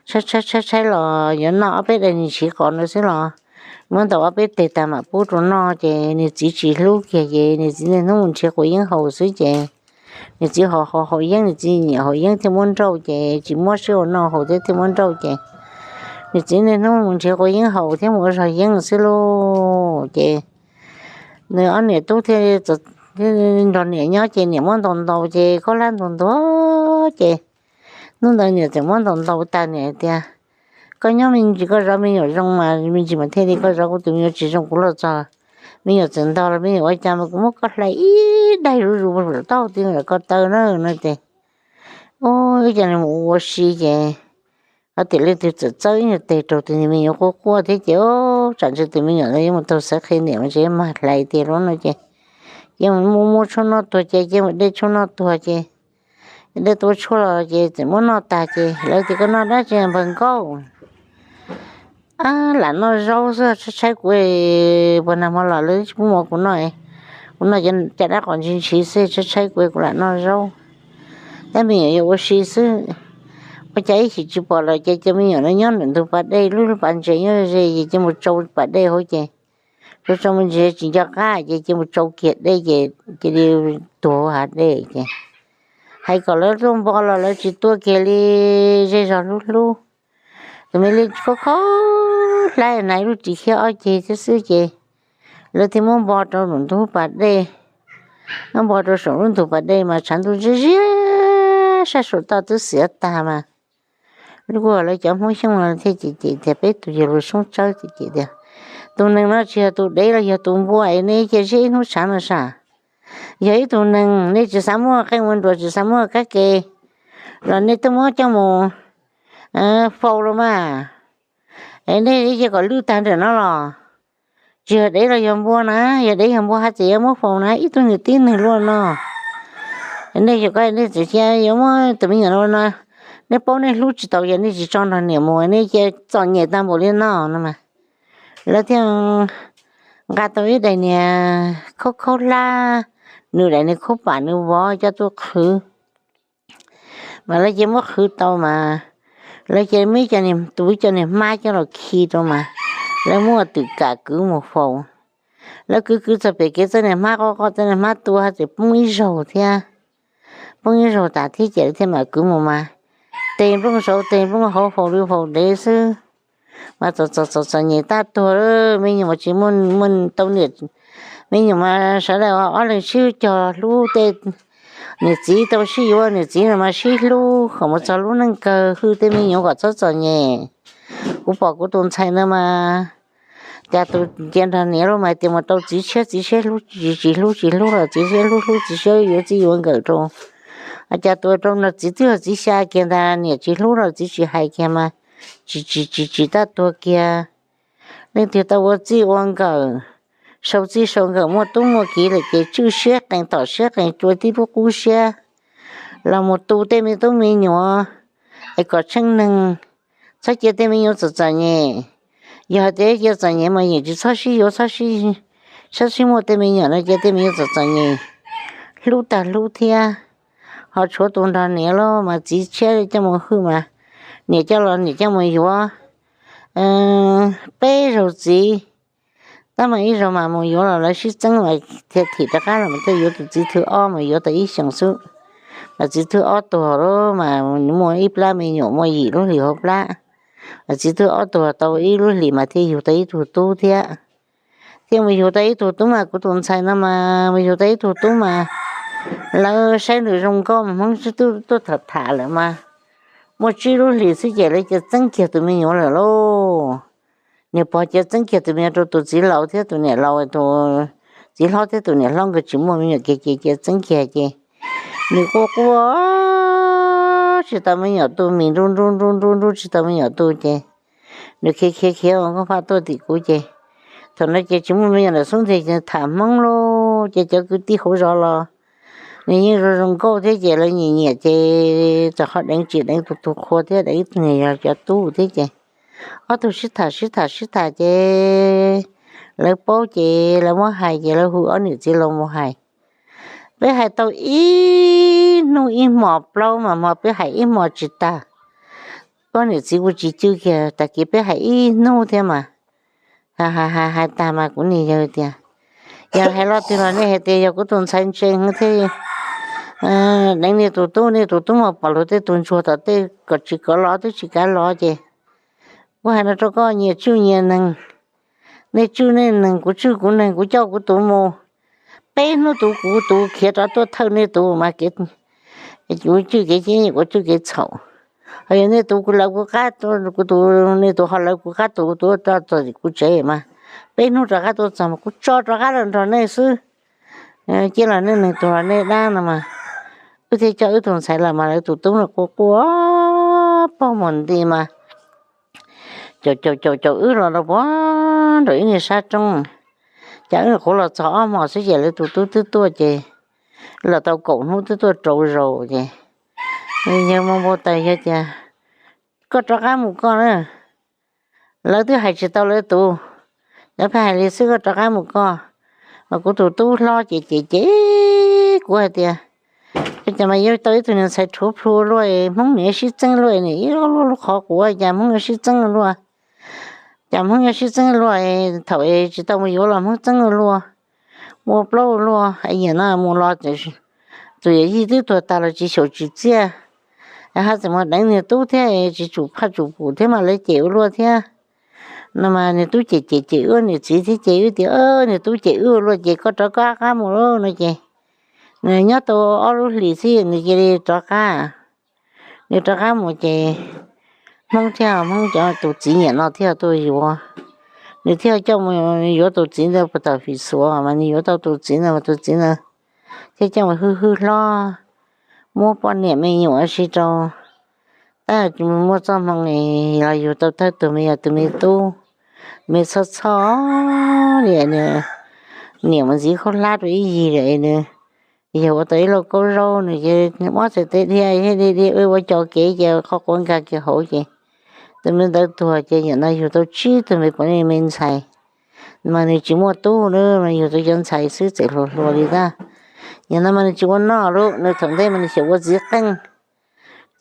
Tshaib tshaib tshaib tshaib los yuav noj ob peb daim ntshiv qos no xwb los muab ntaus ob peb teg tag mam pub rau noj ces nws txiv tsis hlub kiag ces nws txiv niaj hnub mus nrhiav quav yeeb haus xwb ces nws txiv haus haus haus yeeb, nws txiv nyiam haus yeeb thiaj muab nrauj ces tsis muab sib ua noj haus thiab thiaj muab nrauj ces nws txiv niaj hnub mus nrhiav quav yeeb haus thiab mus ua zog yeeb xwb lauj. Ces nws ob niam tub thiaj nrog niam nyob ces niam muab ntaus ntaus ces khaub hlab ntaus ntaus ces hnub ntawd niam txawm muab ntaus ntaus tas niam hais tias, koj nyob me ntsis koj zov me nyuam zoo mas me ntsis mas thiaj li, koj zov kuv tus me nyuam tsis zoo kuv los txog me nyuam txawm ntog los me nyuam ua cas mas kuv muab koj hlais ib daig zuj zus tau ti ko taw na no ces ua cas nws mus ua si ces ho tias leej twg txawm txawb ib nyuag teg rau tus me nyuam quaj quaj thiab ces tsam ntshe tus me nyuam ntawd yuav mus taug xaiv qhia niam mas ntshe mag hlais tiag lauj no ces ces mus muab tshuaj noj tuag ces ces mus de tshuaj noj tuag ces de tau tshuaj los ces txawm muab noj tag ces lawv tias koj noj dab tsi npawg nkauj? Lam noj zaub xwb, tshaib tshaib kuv, puag nag hmo los lawv tsis pub mov kuv noj, kuv noj cov dab qos ntshiv ntshiv xwb, tshaib tshaib kuv, kuv lam noj zaub. Tab me nyuam yuav ua si xwb, ua cas ib chim tsis pom lawm ces cov me nyuam no nyob ntawm ntug pas dej, lub pas ntses nyob ze ces cia mus tsau pas dej hauv ces tsau tsau me ntsis tsis nco qab ces cia mus tsau kiag dej ces cia li tuag hauv hav dej ces hais kom lawv tuaj npo los lawv tsis tuaj kiag li, zej zog hlub hlub. Tus me li khaub khaub hlab hnav ib lub ris hiab ob ceg thiab xwb ces lawv thiaj muab npo rau saum ntug pas dej. Muab npo rau saum lub ntug pas dej mas tshav ntuj ziab ziab, sab saum toj twb xiav tag mas lub kuj lawv cov Hmoob Xyooj no thiaj cem cem tias peb tus yawg laus Soob Tsawb cem cem tias tus nees no tsis yog tus dev los yog tus npua es nej cia siab ib hnub tshav no sas. Yog ib tug nees nej tsis xav muaj qeej ua nruas tsis xav muaj kab ke los nej twb muab coj mus faus los mas. Es nej cia kom lwj tag nram no los. Tsis yog dev los yog npua na, yog dev yog npua hais tias yuav muab faus na ib tug niag tib neeg luaj no. Nej yog ko nej txawm cia yuav muab tus me nyuam no, nej paub nej hlub tsis tau yog nej tsis tso nrog niam mus nej cia txom nyem tag npaum li no no mas. Lawv thiaj nqa tau ib daim niag khaub khaub hlab, nws daim niag khaub pam nws vov coj tuaj qhwv. Mas lawv cia muab qhwv tau mas lawv cia muab cov niag, tus cov niag hmab coj los khi rau mas lawv muab twm kam kwv mus faus. Lawv kwv kwv txog pem kev txoj niag hmab qoj qoj txoj niag hmab tua hais tias poob ib zaug thiab, poob ib zaug tas thiab ces lawv thiaj mam kwv mus mas tes nplooj saud tes nplooj hauv faus li faus dev xwb. Mas txom txom txom txom nyem tab tuag, me nyuam tsis muaj, muaj tau niam, me nyuam mas sawv daws ob leeg sib cog hlub tej, niam txiv tau sib yuav, niam txiv no mas sib hlub kom mus txog lub neej kawg hwj tej me nyuam kom txhob txom nyem. Kuv pom kuv tus ntxhais ntawd mas cas tus cia nrog niam lawm mas tias mus rau txiv tshiab, txiv tshiab hlub tsis, tsis hlub, tsis hlub los txiv tshiab hlub hlub, txiv tshiab yuav txij yuav nkawm rau. Cas tus rau no txiv twb yog txiv xya kiag ntag, niam tsis hlub los txiv tsis hais kiag mas tsis, tsis, tsis, tsis tab tuag kiag. Leej twg tau ua txij ua nkawm, sau txij sau nkawm muaj tub muaj kiv lawm ces tswj siab qees tom siab qees tsua tib pub qub siab los mus tu tej me tub me nyuam es kom tsheej neeg, txhob cia tej me nyuam txom txom nyem. Yog hais tias cia txom nyem mas yeej tsis txhob sib yuav, txhob sib, txhob sib muaj tej me nyuam no, cia tej me nyuam txom txom nyem, hlub tag hlub thiab. Ho tshuav tus nrog niam los mas txiv tshiab coj mus hwj mas niam coj los niam coj mus yuav peb zaug txiv. Tab mas ib zaug mas mus yuav los lawv sib txeeb mas thiaj thim rov qab los mas thiaj yuav tus txiv thwj ob mas yuav tau ib xyoos xwb. Mas txiv thwj ob tuag lawm mas muaj ib plab me nyuam muaj yim lub hlis hauv plab. Mas txiv thwj ob tuag tau ib lub hlis mas thiaj yug tau ib tug tub thiab. Thiaj mus yug tau ib tug tub mas kuv tus ntxhais no mas mus yug tau ib tug tub mas lawv saib nws zoo nkauj mas Hmoob tuaj tham tham lawm mas muaj tsib lub hlis xwb ces lawv cia txeeb kiag tus me nyuam lawm lauj. Niag pog cia txeeb kiag tus me nyuam rau tus txiv laus thiab tus niam laus, tus txiv hlob thiab tus niam hlob nkawd tsis muaj me nyuam kiag ces cia txeeb kiag ces nws quaj quaj tsis tau me nyuam tu, mis nrub nrub nrub nrub nrub tsis tau me nyuam tu ces nws khiav khiav khiav ua nkauj paj tuaj tim kuv ces thaum no ces tsis muaj me nyuam ntawm xub ntiag ces tham Hmoob lauj, ces cov kwv tij hauv zos los nws yeej zoo zoo nkauj thiab ces lawv nyiam nyiam ces txawm ho deev tsis deev tus tus qhua thiab deev ib tug niag yog cov tub thiab ces ob tug sib tham sib tham sib tham ces lawv paub ces lawv muab hais ces lawv hu ob niam txiv los mus hais. Peb hais tau ib hnub ib hmos plaub mas hmo peb hais ib hmos tsis tag. Ob niam txiv kuj tsis cw kiag, tag kis peb hais ib hnub thiab mas hais hais tag mas kuv niag yawg tias, yog hais lo twg los nej hais tias yog kuv tus ntxhais ntse heev thiab deev nej tus tub, nej tus tub mas pom luag tej tus ntsuag tom tej kom tsis kov los twb tsis kav los ces kuv hais no rau koj, nyias tswj nyias neeg, nej tswj nej neeg, kuv tswj kuv neeg, kuv coj kuv tus mus, peb hnub tus kuv tus khiav rov tuaj thawj nej tus mas kuv tswj kev cia, kuv tswj kev txhaum. Ho yog nej tus kuv lawv kuv qab, kuv tus nej tus ho lawv kuv qab tus tus txog kuv tsev mas peb hnub rov qab tuaj txog mas kuv tso rov qab los nrog nej xwb. Cia los nej neeg tus los nej dab no mas wb thiaj coj wb tus ntxhais los mas lawv tus tub no quaj quaj pog mus nti mas caum caum caum caum wb los rau puag nram ib niag sab roob. Cas wb qhuav los txog ob hmos xwb ces lawv tus tub twb tuaj ces los tau kaum hnub twb tuaj rau zaus ces yawg mus npau taws yawg tias, koj rov qab mus koj na, lawv twb hais tsis tau lawv tus, lawv pheej hais li xwb, koj rov qab mus koj. Mas kuv tus tub hlob ces ces ces kuv hais tias, cas mas yuav tau ib tug niag ntxhais rhuav plhu luaj, Hmoob niam sib txeeb luaj, nim ib lub lub qhov quav cas Hmoob yuav sib txeeb luaj, cas Hmoob yuav sib txeeb luaj, thaum tsis tau mus yuav los Hmoob txeeb luaj, ua plaub luaj, nyiam no mus los txawm yog yij twb tuag tag los tsis xyaum tsis txiaj, haj tseem mus deev niag tub thiab tsis tsum phaj tsum pum thiab mas lawv cem ua luaj thiab. No mas nws tub cem cem cem wb niam txiv thiab ces wb tias, nws tub cem wb ua luaj ces koj rov qab qab mus lauj no ces nws nyob tau ob lub hlis xwb nws cia li rov qab. Nws rov qab mus ces Hmoob thiab Hmoob cov tus txiv niam no thiaj tuaj yuav, nws thiaj coj mus yuav tus txiv ntawd puag tom Fim Xuav mas nws yuav tau tus txiv ntawd mas tus txiv ntawd thiaj coj mus hwj hwj hlob, muab poj niam me nyuam ua si rau. Tab muaj txoj hmoo los yug tau thawj tug me yog tus me tub, me txhoj txhoj li, niam mus ntxiv khaub hlab rau ib yig lawm nws, yog ua tau ib lauj kaub zaub nws ces mob txhais tes dhia dhia dhia ua cov kev ces qhov quav nkag kiag hauv ces tus me ntawd tuag ces yam no yug tau tsib tug me poj niam me ntxhais. Mas nws tsis muaj tub na, mas yug tau cov ntxhais xwb txawm hluas hluas li ntag. Yam no mas nws tsis ua noj lauj, nws thaum ntej mas nws xyaum ua txiv qeej.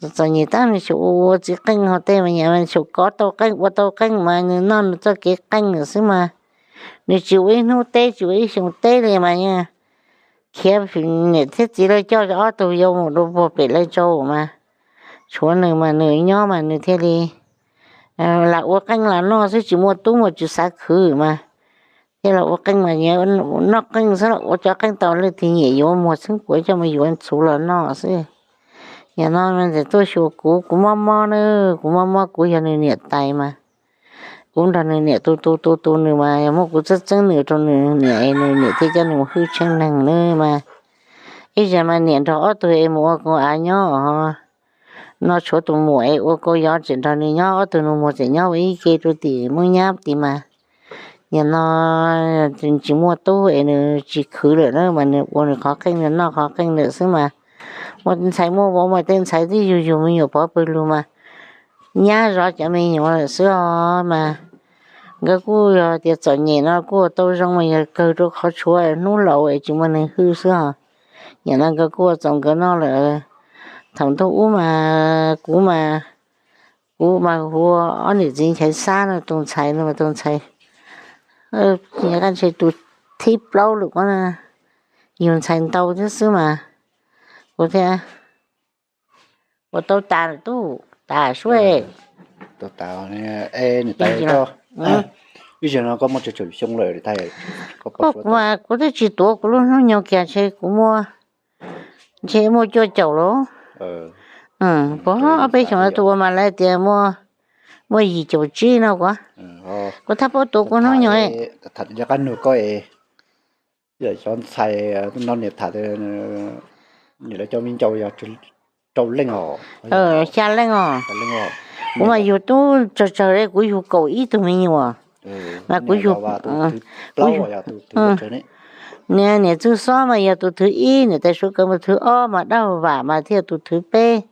Txom nyem tab nws xyaum ua txiv qeej ho tej mas nws xyaum kov tau qeej ua tau qeej mas nws noj nws txoj kev qeej lawm xwb mas. Nws tsis ua ib hnub teb tsis ua ib xyoo teb li mas khiav niam thiab txiv lawv coj ob tug yau mus rau puag pem lawv tsaus mas tshuav nws mas nws nyob mas nws thiaj li lam ua qeej lam noj xwb, tsis muaj tub mas tsis xav khwv mas thiaj los ua qeej mas noj qeej xwb, ua cov qeej tau leej twg nyiam yuav muag xeeb puav coj mus yuav txhuv los noj xwb. Yam no ntxawm tuaj xyuas kuv, kuv mob mob na, kuv mob mob kuv yog nws niam tais mas kuv nrog nws niam tu tu tu tu nws mas yog muab kuv txeeb txeeb nws rau nws niam es nws niam thiaj coj nws mus hwj tsheej neeg na mas. Ib zaug mas niam nrog ob tug es mus ua kaus av nyob os, no tshuav tus muam es ua kaus yov tseem nrog nws nyob, ob tug nus muag tseem nyob ua ib ke rau tim Moob Nyab tid mas. Yam no tsis muaj tub es nws tsis khwv lawm na mas nws ua nws qhov qeej nws noj qhov qeej lawm xwb mas. Muaj ntxhais muaj vauv mas tej ntxhais twb yug yug me nyuam pov pawg lug mas nyab zov cov me nyuam lawm xwb os mas. Nkawd kuj yog tias txom nyem no kuj ua tau zoo mas yog kawg rau qhov tshuav hnub laus es tsis muaj neeg hwj xwb os. Yam no nkawd kuj ua txaus nkawd noj lawm. Thaum ntuj ub mas kuv mas, kuv mas hu ua ob niam txiv Nchaiv Xab no tus ntxhais no mas tus ntxhais, ntshe tus thib plaub lawm ko, yug ntxhais ntau thiab xwb mas kuv thiaj ua tau tas lawm tub, tas suab. Ib zaug no koj muaj tsawg tsawg xyoo lawm? Kuv twb tsis tuav kuv lub hnub nyoog kiag ntshe kuv muaj, ntshe muaj cuaj caum lawm. Puag ob peb xyoos no tus ua mas lawv tias muaj yim caum tsib no kuv, kuv thab paub tuav kuv hnub nyoog. Tham cov qab nug koj, cov ntxhais no niam tham, niam lawv cov me ncauj yog rau leej os, xya leej os. Kuv mas yug tub tsawg tsawg li, kuv yug kaum ib tug me nyuam. Mas kuv yug, niam Txwj Xob mas yog tus thwv ib, niam tais Suav Kaws mas thwv ob, mas Dab Vam mas thiaj tus thwv peb.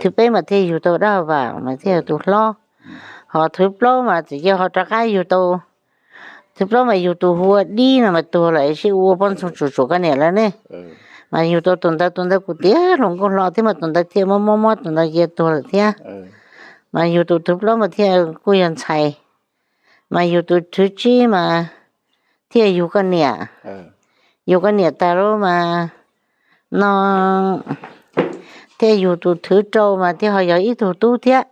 Thwv peb mas thiaj yug tau Dab Vam mas thiaj yog tus hlob. Ho thwv plaub mas txawm cia ho rov qab yug tau, thwv plaub mas yug tus hu ua Dib no mas tuag lawm, sib ua poj ntxoog tsum tsum koj niam lawm ne. Mas yug tau tus ntawd, tus ntawd kuv tiav hluas nkauj hlo thiab, mas tus ntawd thiaj mob mob mob, tus ntawd cia tuag lawm thiab. Mas yug tus thwv plaub mas thiaj kuj yog ntxhais. Mas yug tus thwv tsib mas thiaj yug koj niam. Yug koj niam tag lawm mas no thiaj yug tus thwv rau mas thiaj ho yog ib tug tub thiab.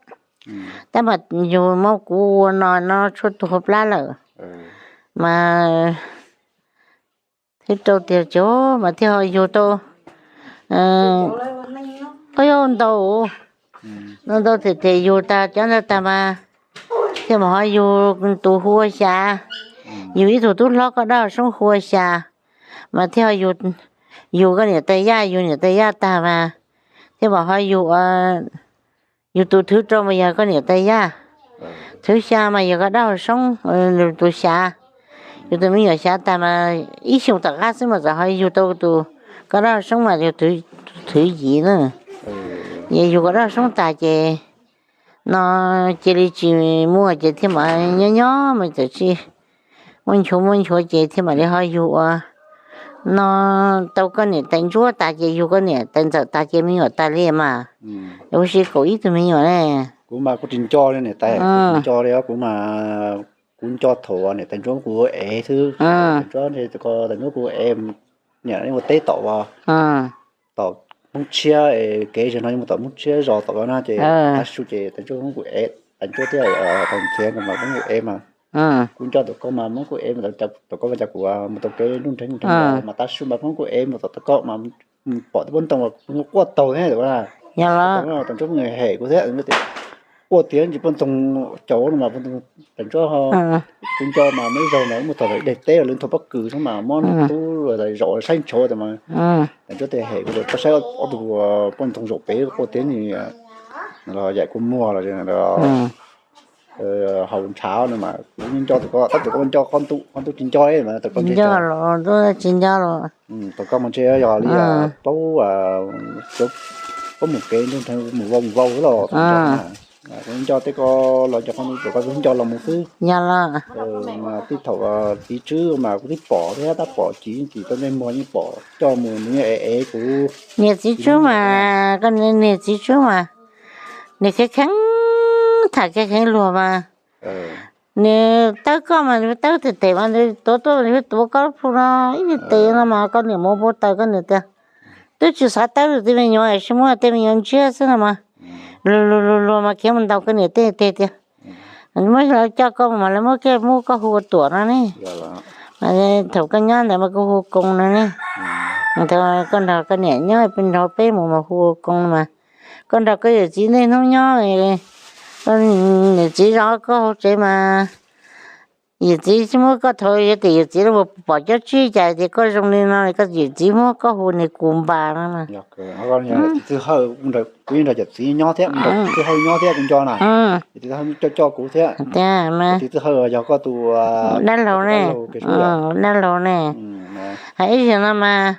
Tab mas yug muab kuv ua no no tshuaj tuag plab lawm. Mas thwv rau tiag ces mas thiaj ho yug tau ntau, ntau them them yug tag cov ntawd tag mas thiaj mam ho yug tus hu ua Xya. Yug ib tug tub hlob koj Dab Soob hu ua Xya, mas thiaj ho yug koj niam tais Yaj, yug niam tais Yaj tag mas thiaj mam ho yug, yug tus thwv rau mas yog koj niam tais Yaj. Thwv xya mas yog koj Dab Soob, tus xya. Yug tus me nyuam xya tag mas ib xyoos tom qab xwb mas txawm ho yug tau tus, koj Dab Soob mas yog tus thwv yim na. Yog yug koj Dab Soob tag ces no cia li tsis muaj ces thiaj mam nyob nyob mas txawm tsis muaj nchuav muaj nchuav ces thiaj mam li ho yug ua no tau koj niam tais Ntsuab tas ces yug koj niam tais Ntxawm tas ces me nyuam tas li mas. Ua si kaum ib tug me nyuam ne. Kuv mas kuv tsis nco li niam tais, kuv tsis nco li, kuv mas kuv nco thaum niam tais Ntsuab kuv ev xwb. Tais Ntsuab, tais Ntsuab kuv ev, niam ua teb tom, tom Hmoob Tshiab, kev zog no yog mus tom Hmoob Tshiab zos tom no ces tav su ces tais Ntsuab muab kuv ev, tais Ntsuab thiab tais Nkiav mas muab kuv ev mas. Kuv nco thaum ko mas muab kuv ev mas, thaum ko mas cas kuv mus tau kev nruj nrheev nruj nrheev mas tav su mas muab kuv ev mus tom ko mas pom tej pob ntoo mas kuv quaj taug thiab. Tais Ntsuab kuj hem kuv thiab, quaj tiag ntsis pob ntoo caum no mas tais Ntsuab, kuv nco mas muaj ib zaug mas muaj thaum ib daim teb los lawv nthuav pob kws xwb mas muab tub zaum saib ntshav tas mas tais Ntsuab tias hem kuv, koj saib ob tug pob ntoo zaum pem quaj tiag ntsis los yaim kuv muag los haus ntshav no mas kuv nco thaum ko, tab sis kuv nco qhov ntuj, qhov ntuj tsis nco mas thaum ko nco los tsis nco los. Thaum ko mas ntshe yog li plaub, plaub mus kev nruj nrheev mus vau mus vau xwb los kuv nco tej ko los nco qhov ntuj, thaum ko kuv nco los mus xwb. Yog los mas tij thaum txiv tswb mas kuv twb pom thiab, tab pom cim cim tau ntsej muag yeej pom coj mus nws yeej ev ev kuv. Niam txiv tswb mas, koj niam txiv tswb mas nws kheev kheev tham kheev kheev luag mas nws tawb koj mas nws tawb tes tes mas nws tuav tuaj nws tuav koj lub plhu no ib tes no mas koj niam mus pub taws koj niam tias twb tsis xav tawb tej me nyuam, tsis muab tej me nyuam ntsiab xwb no mas luag luag luag luag mas khiav mus ntaus koj niam tej teg tias muab lawv coj koj mus mas lawv muab kiag muab koj hu ua Tuam no ne. Mas thaum koj nyob ntawd mas koj hu ua Koo no ne. Thaum koj nrog koj niam nyob peb nrog peb mus mas hu ua Koo mas koj nrog koj yawm txiv niaj hnub nyob, koj niam txiv zov koj hauv tsev mas yawm txiv tsis muab koj thaum yog tias yawm txiv los pom cob tsib cas tias koj zoo li no koj yawm txiv muab koj hu niag kus npas no. Txiv Txwj Hawj, kuv yeej nrog yawm txiv nyob thiab, nrog Txiv Txwj Hawj nyob thiab kuv nco na. Yawm txiv coj coj kuv thiab. Txiv Txwj Hawj yog koj tus dab laug ne, dab laug ne. Hais ib zaug no mas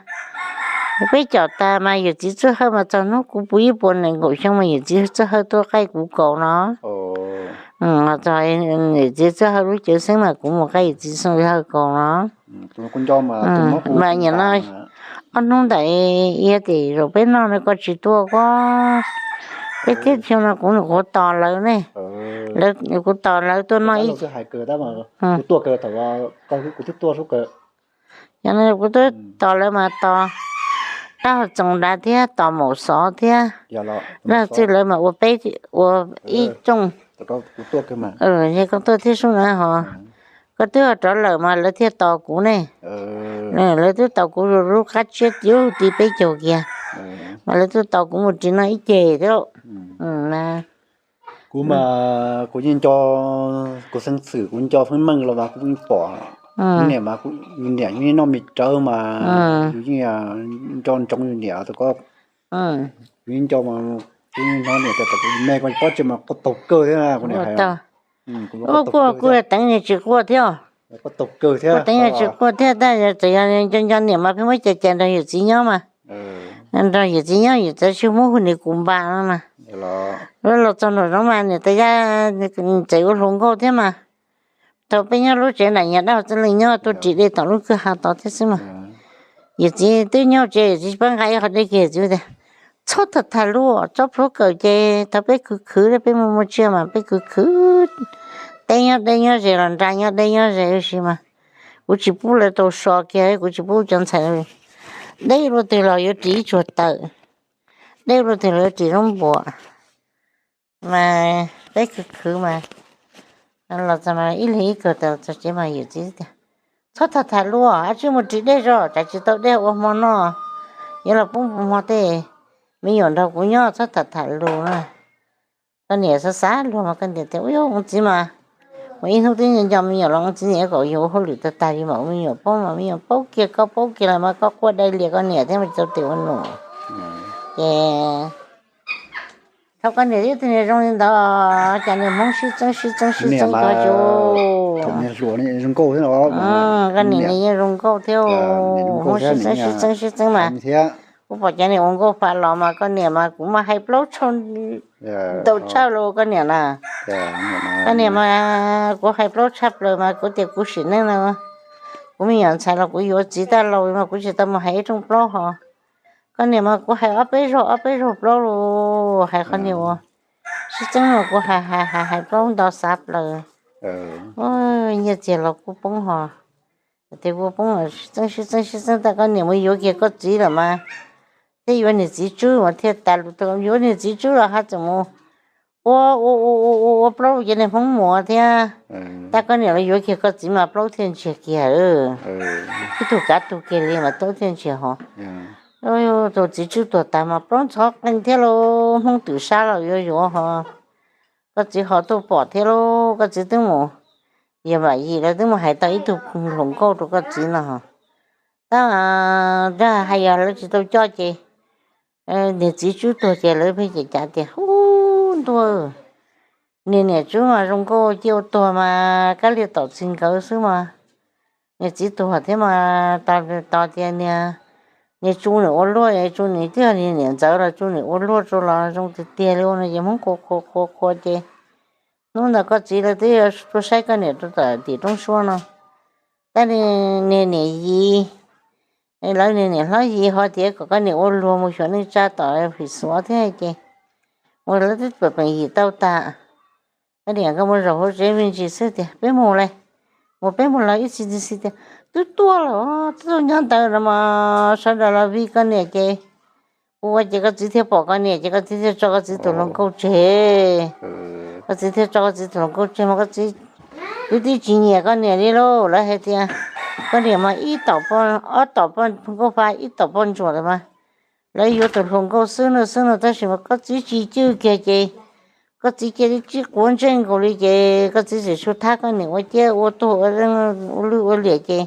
peb caum tas mas yawm txiv Txwj Hawj mas txog hnub kuv puv ib puas nees nkaum xyoo mas yawm txiv Txwj Hawj tuaj qaij kuv kaus no. Txog yawm txiv Txwj Hawj lub cawv xeeb mas kuv mus qaij yawm txiv Txwj Hawj kaus no. Mas nim no ob hnub ntawd yog tias zaum peb noj no koj tsis tuaj ko, peb thiab xyoo no kuv nyuam qhuav tos lawv ne. Kuv tos lawv tuaj noj ib, yog no kuv twb tos lawv mas tos rab hauv txoos dav thiab tos maum xov thiab. Laj txwj lawv mas ua peb, ua ib rooj. Yog koj tuaj thiab sub na ho, koj twb ho rov lawm mas lawv thiaj tos kuv ne. Lawv twb tos kuv lub qab tshiab ti peb caug kiag, mas lawv twb tos kuv mus ris noj ib ceg thiab. Kuv mas kuv yeej nco, kuv xeeb xwm kuv nco feeb meej los mas kuv yeej pom. Yus niam mas, yus niam yus yeej noj me rawv mas yus yeej nco ntsoov yus niam tau ko. Kuv nco, kuv hnov niam tias kuv me kuv pob tsi mas quaj taug kawg thiab kuv niam hais. Kuj kuj teev niag tsis quaj thiab. Quaj taug kawg thiab, teev niag tsis quaj thiab, tab txawm yog nco nco niam mas pheej muab cais cais nrog yawm txiv nyob mas. Nrog yawm txiv nyob yawm txiv tsis muab hu niam kuv npa no mas. Los txog nraum zoov mas niam tais yaj txawm ua hluas nkauj thiab mas. Thaum peb nyob lub tsev nram nyuag dab txwj leej nyob tuaj ris dej tom lub kwj ha tod thiab xwb mas. Yawm txiv twb nyob tsev yawm txiv tsis paub nqa ib qho dej kiag yawm txiv tias, txhob tham tham luag, tsob plhuav kawm ces thaum peb khwv khwv peb mus mus tsiaj mas peb khwv khwv, teb nyob deb nyob ze los nra nyob deb nyob ze ua si mas. Kuv tsis pub lawv tau so kiag, kuv tsis pub cov ntxhais deb luaj twg los yuav ris ib tsuag tawm, deb luaj twg los yuav ris zaub npuas. Mas peb khwv khwv mas los txog mas ib leeg ib kawm tawm txog tsev mas yawm txiv tias, txhob tham tham luag, ab tsi mus ris dej zog, tsam tsis tau dej ua hmo noj, yuav los pub hmo tej me nyuam nrog kuv nyob, txhob tham tham lus na. Koj niam xav xav luag mas koj niam tias, ub yuav ua txiv mas, mus ib hnub twb nco me nyuam los ua txiv niam kom yus ua hauj lwm tag tag li mas ua me nyuam paub mas me nyuam paub kiag, koj paub kiag los mas koj quaj dai lias koj niam thiab mas tsis tau tes ua num. Ces thaum koj niam ib tug niag zoo li ntawd, cas niag Hmoob sib txeeb sib txeeb sib txeeb tag ces, koj niam nws yeej zoo nkauj thiab, Hmoob sib txeeb sib txeeb sib txeeb mas, kuv pom cov niag ua nkauj fa los mas koj niam mas kuv mas hais plaub tshaj ntau tshaj los koj niam na. Koj niam mas kuv hais plaub tshaj plaws mas kuv tias kuv sim neej no kuv me nyuam ntxhais los kuv yuav txiv tag laus mas kuv tsis tau mus hais ib rooj plaub ho. Koj niam mas kuv hais ob peb zaug ob peb zaug plaub los hais qhov niag ua sib txeeb mas kuv hais hais hais hais plaub nto xav plaws. Nyiaj txiag los kuj poob ho. Ces kuj poob sib txeeb sib txeeb sib txeeb tas koj niam mus yuav kiag koj txiv lawm mas, thiaj yuav niam txiv tswb mas thiaj tas lus tau yuav niam txiv tswb los haj tseem mus ua ua ua ua ua plaub ces niag Hmoob muas thiab. Tab koj niam los yuav kiag koj txiv mas plaub thiaj ntsiag kiag. Ib tug kav tug kiag li mas plaub thiaj ntsiag ho. Tus txiv tswb tuag tas mas plaub ntxhov qees thiab lauj, Hmoob twm sab los yuav yuav ho. Koj txiv ho tuaj pom thiab lauj, koj txiv twb mus, yog Vam Yim lawv twb mus hais tau ib tug hluas nkauj rau koj txiv no. Tab dag hais yog lawv tsis tau coj ces niag txiv tswb tuag ces lawv pheej cem cav tias, ub ntuj, niag niam tswb mas zoo nkauj cia ua tuag mas kab liag tom txis nkawd xwb mas. Niag txiv tuag thiab mas tos tias niag, niag tsu nim ua luaj, tsu nim twb yog niag niam ntxawm los tsu nim ua luaj tsu los zoo tiag tiag li ua no ces Hmoob qhuas qhuas qhuas qhuas ces hnub ntawd koj txiv lawv twb tuaj saib koj niam rau tom tim roob suab no. Tab niag niam yim, lawv niag niam hlob yim ho tias kom koj niam ua luag mus xyuas neej tsa tom Phim Xuav thiab ces ua lawv twb pam peem yim tau tas. Koj niam koj mus zaum hauv tsev me ntsis xwb tias peb mus lawm, mus peb mus los ib txhis ntxi tias twb tuaj lawm, twb tuaj nyob ntawd no mas sawv daws los vij koj niam ces ua ces koj txiv thiaj pom koj niam ces koj txiv thiaj tso koj txiv tus hluas nkauj tseg. Koj txiv thiaj tso koj txiv tus hluas nkauj tseg mas koj txiv, kwv tij tsis nyiam koj niam li lauj. Lawv hais tias koj niam mas ib tom, ob tom poj nkauj fa ib tom poj ntsuam lawm mas, lawv yuav tus hluas nkauj xwb no xwb no tab sis mas koj txiv tsis cwj kiag ces koj txiv cia li tsis quav ntsej nkaus li ces koj txiv txawm xub thab koj niam ua ciaj ua tuag ua lwj ua liam ces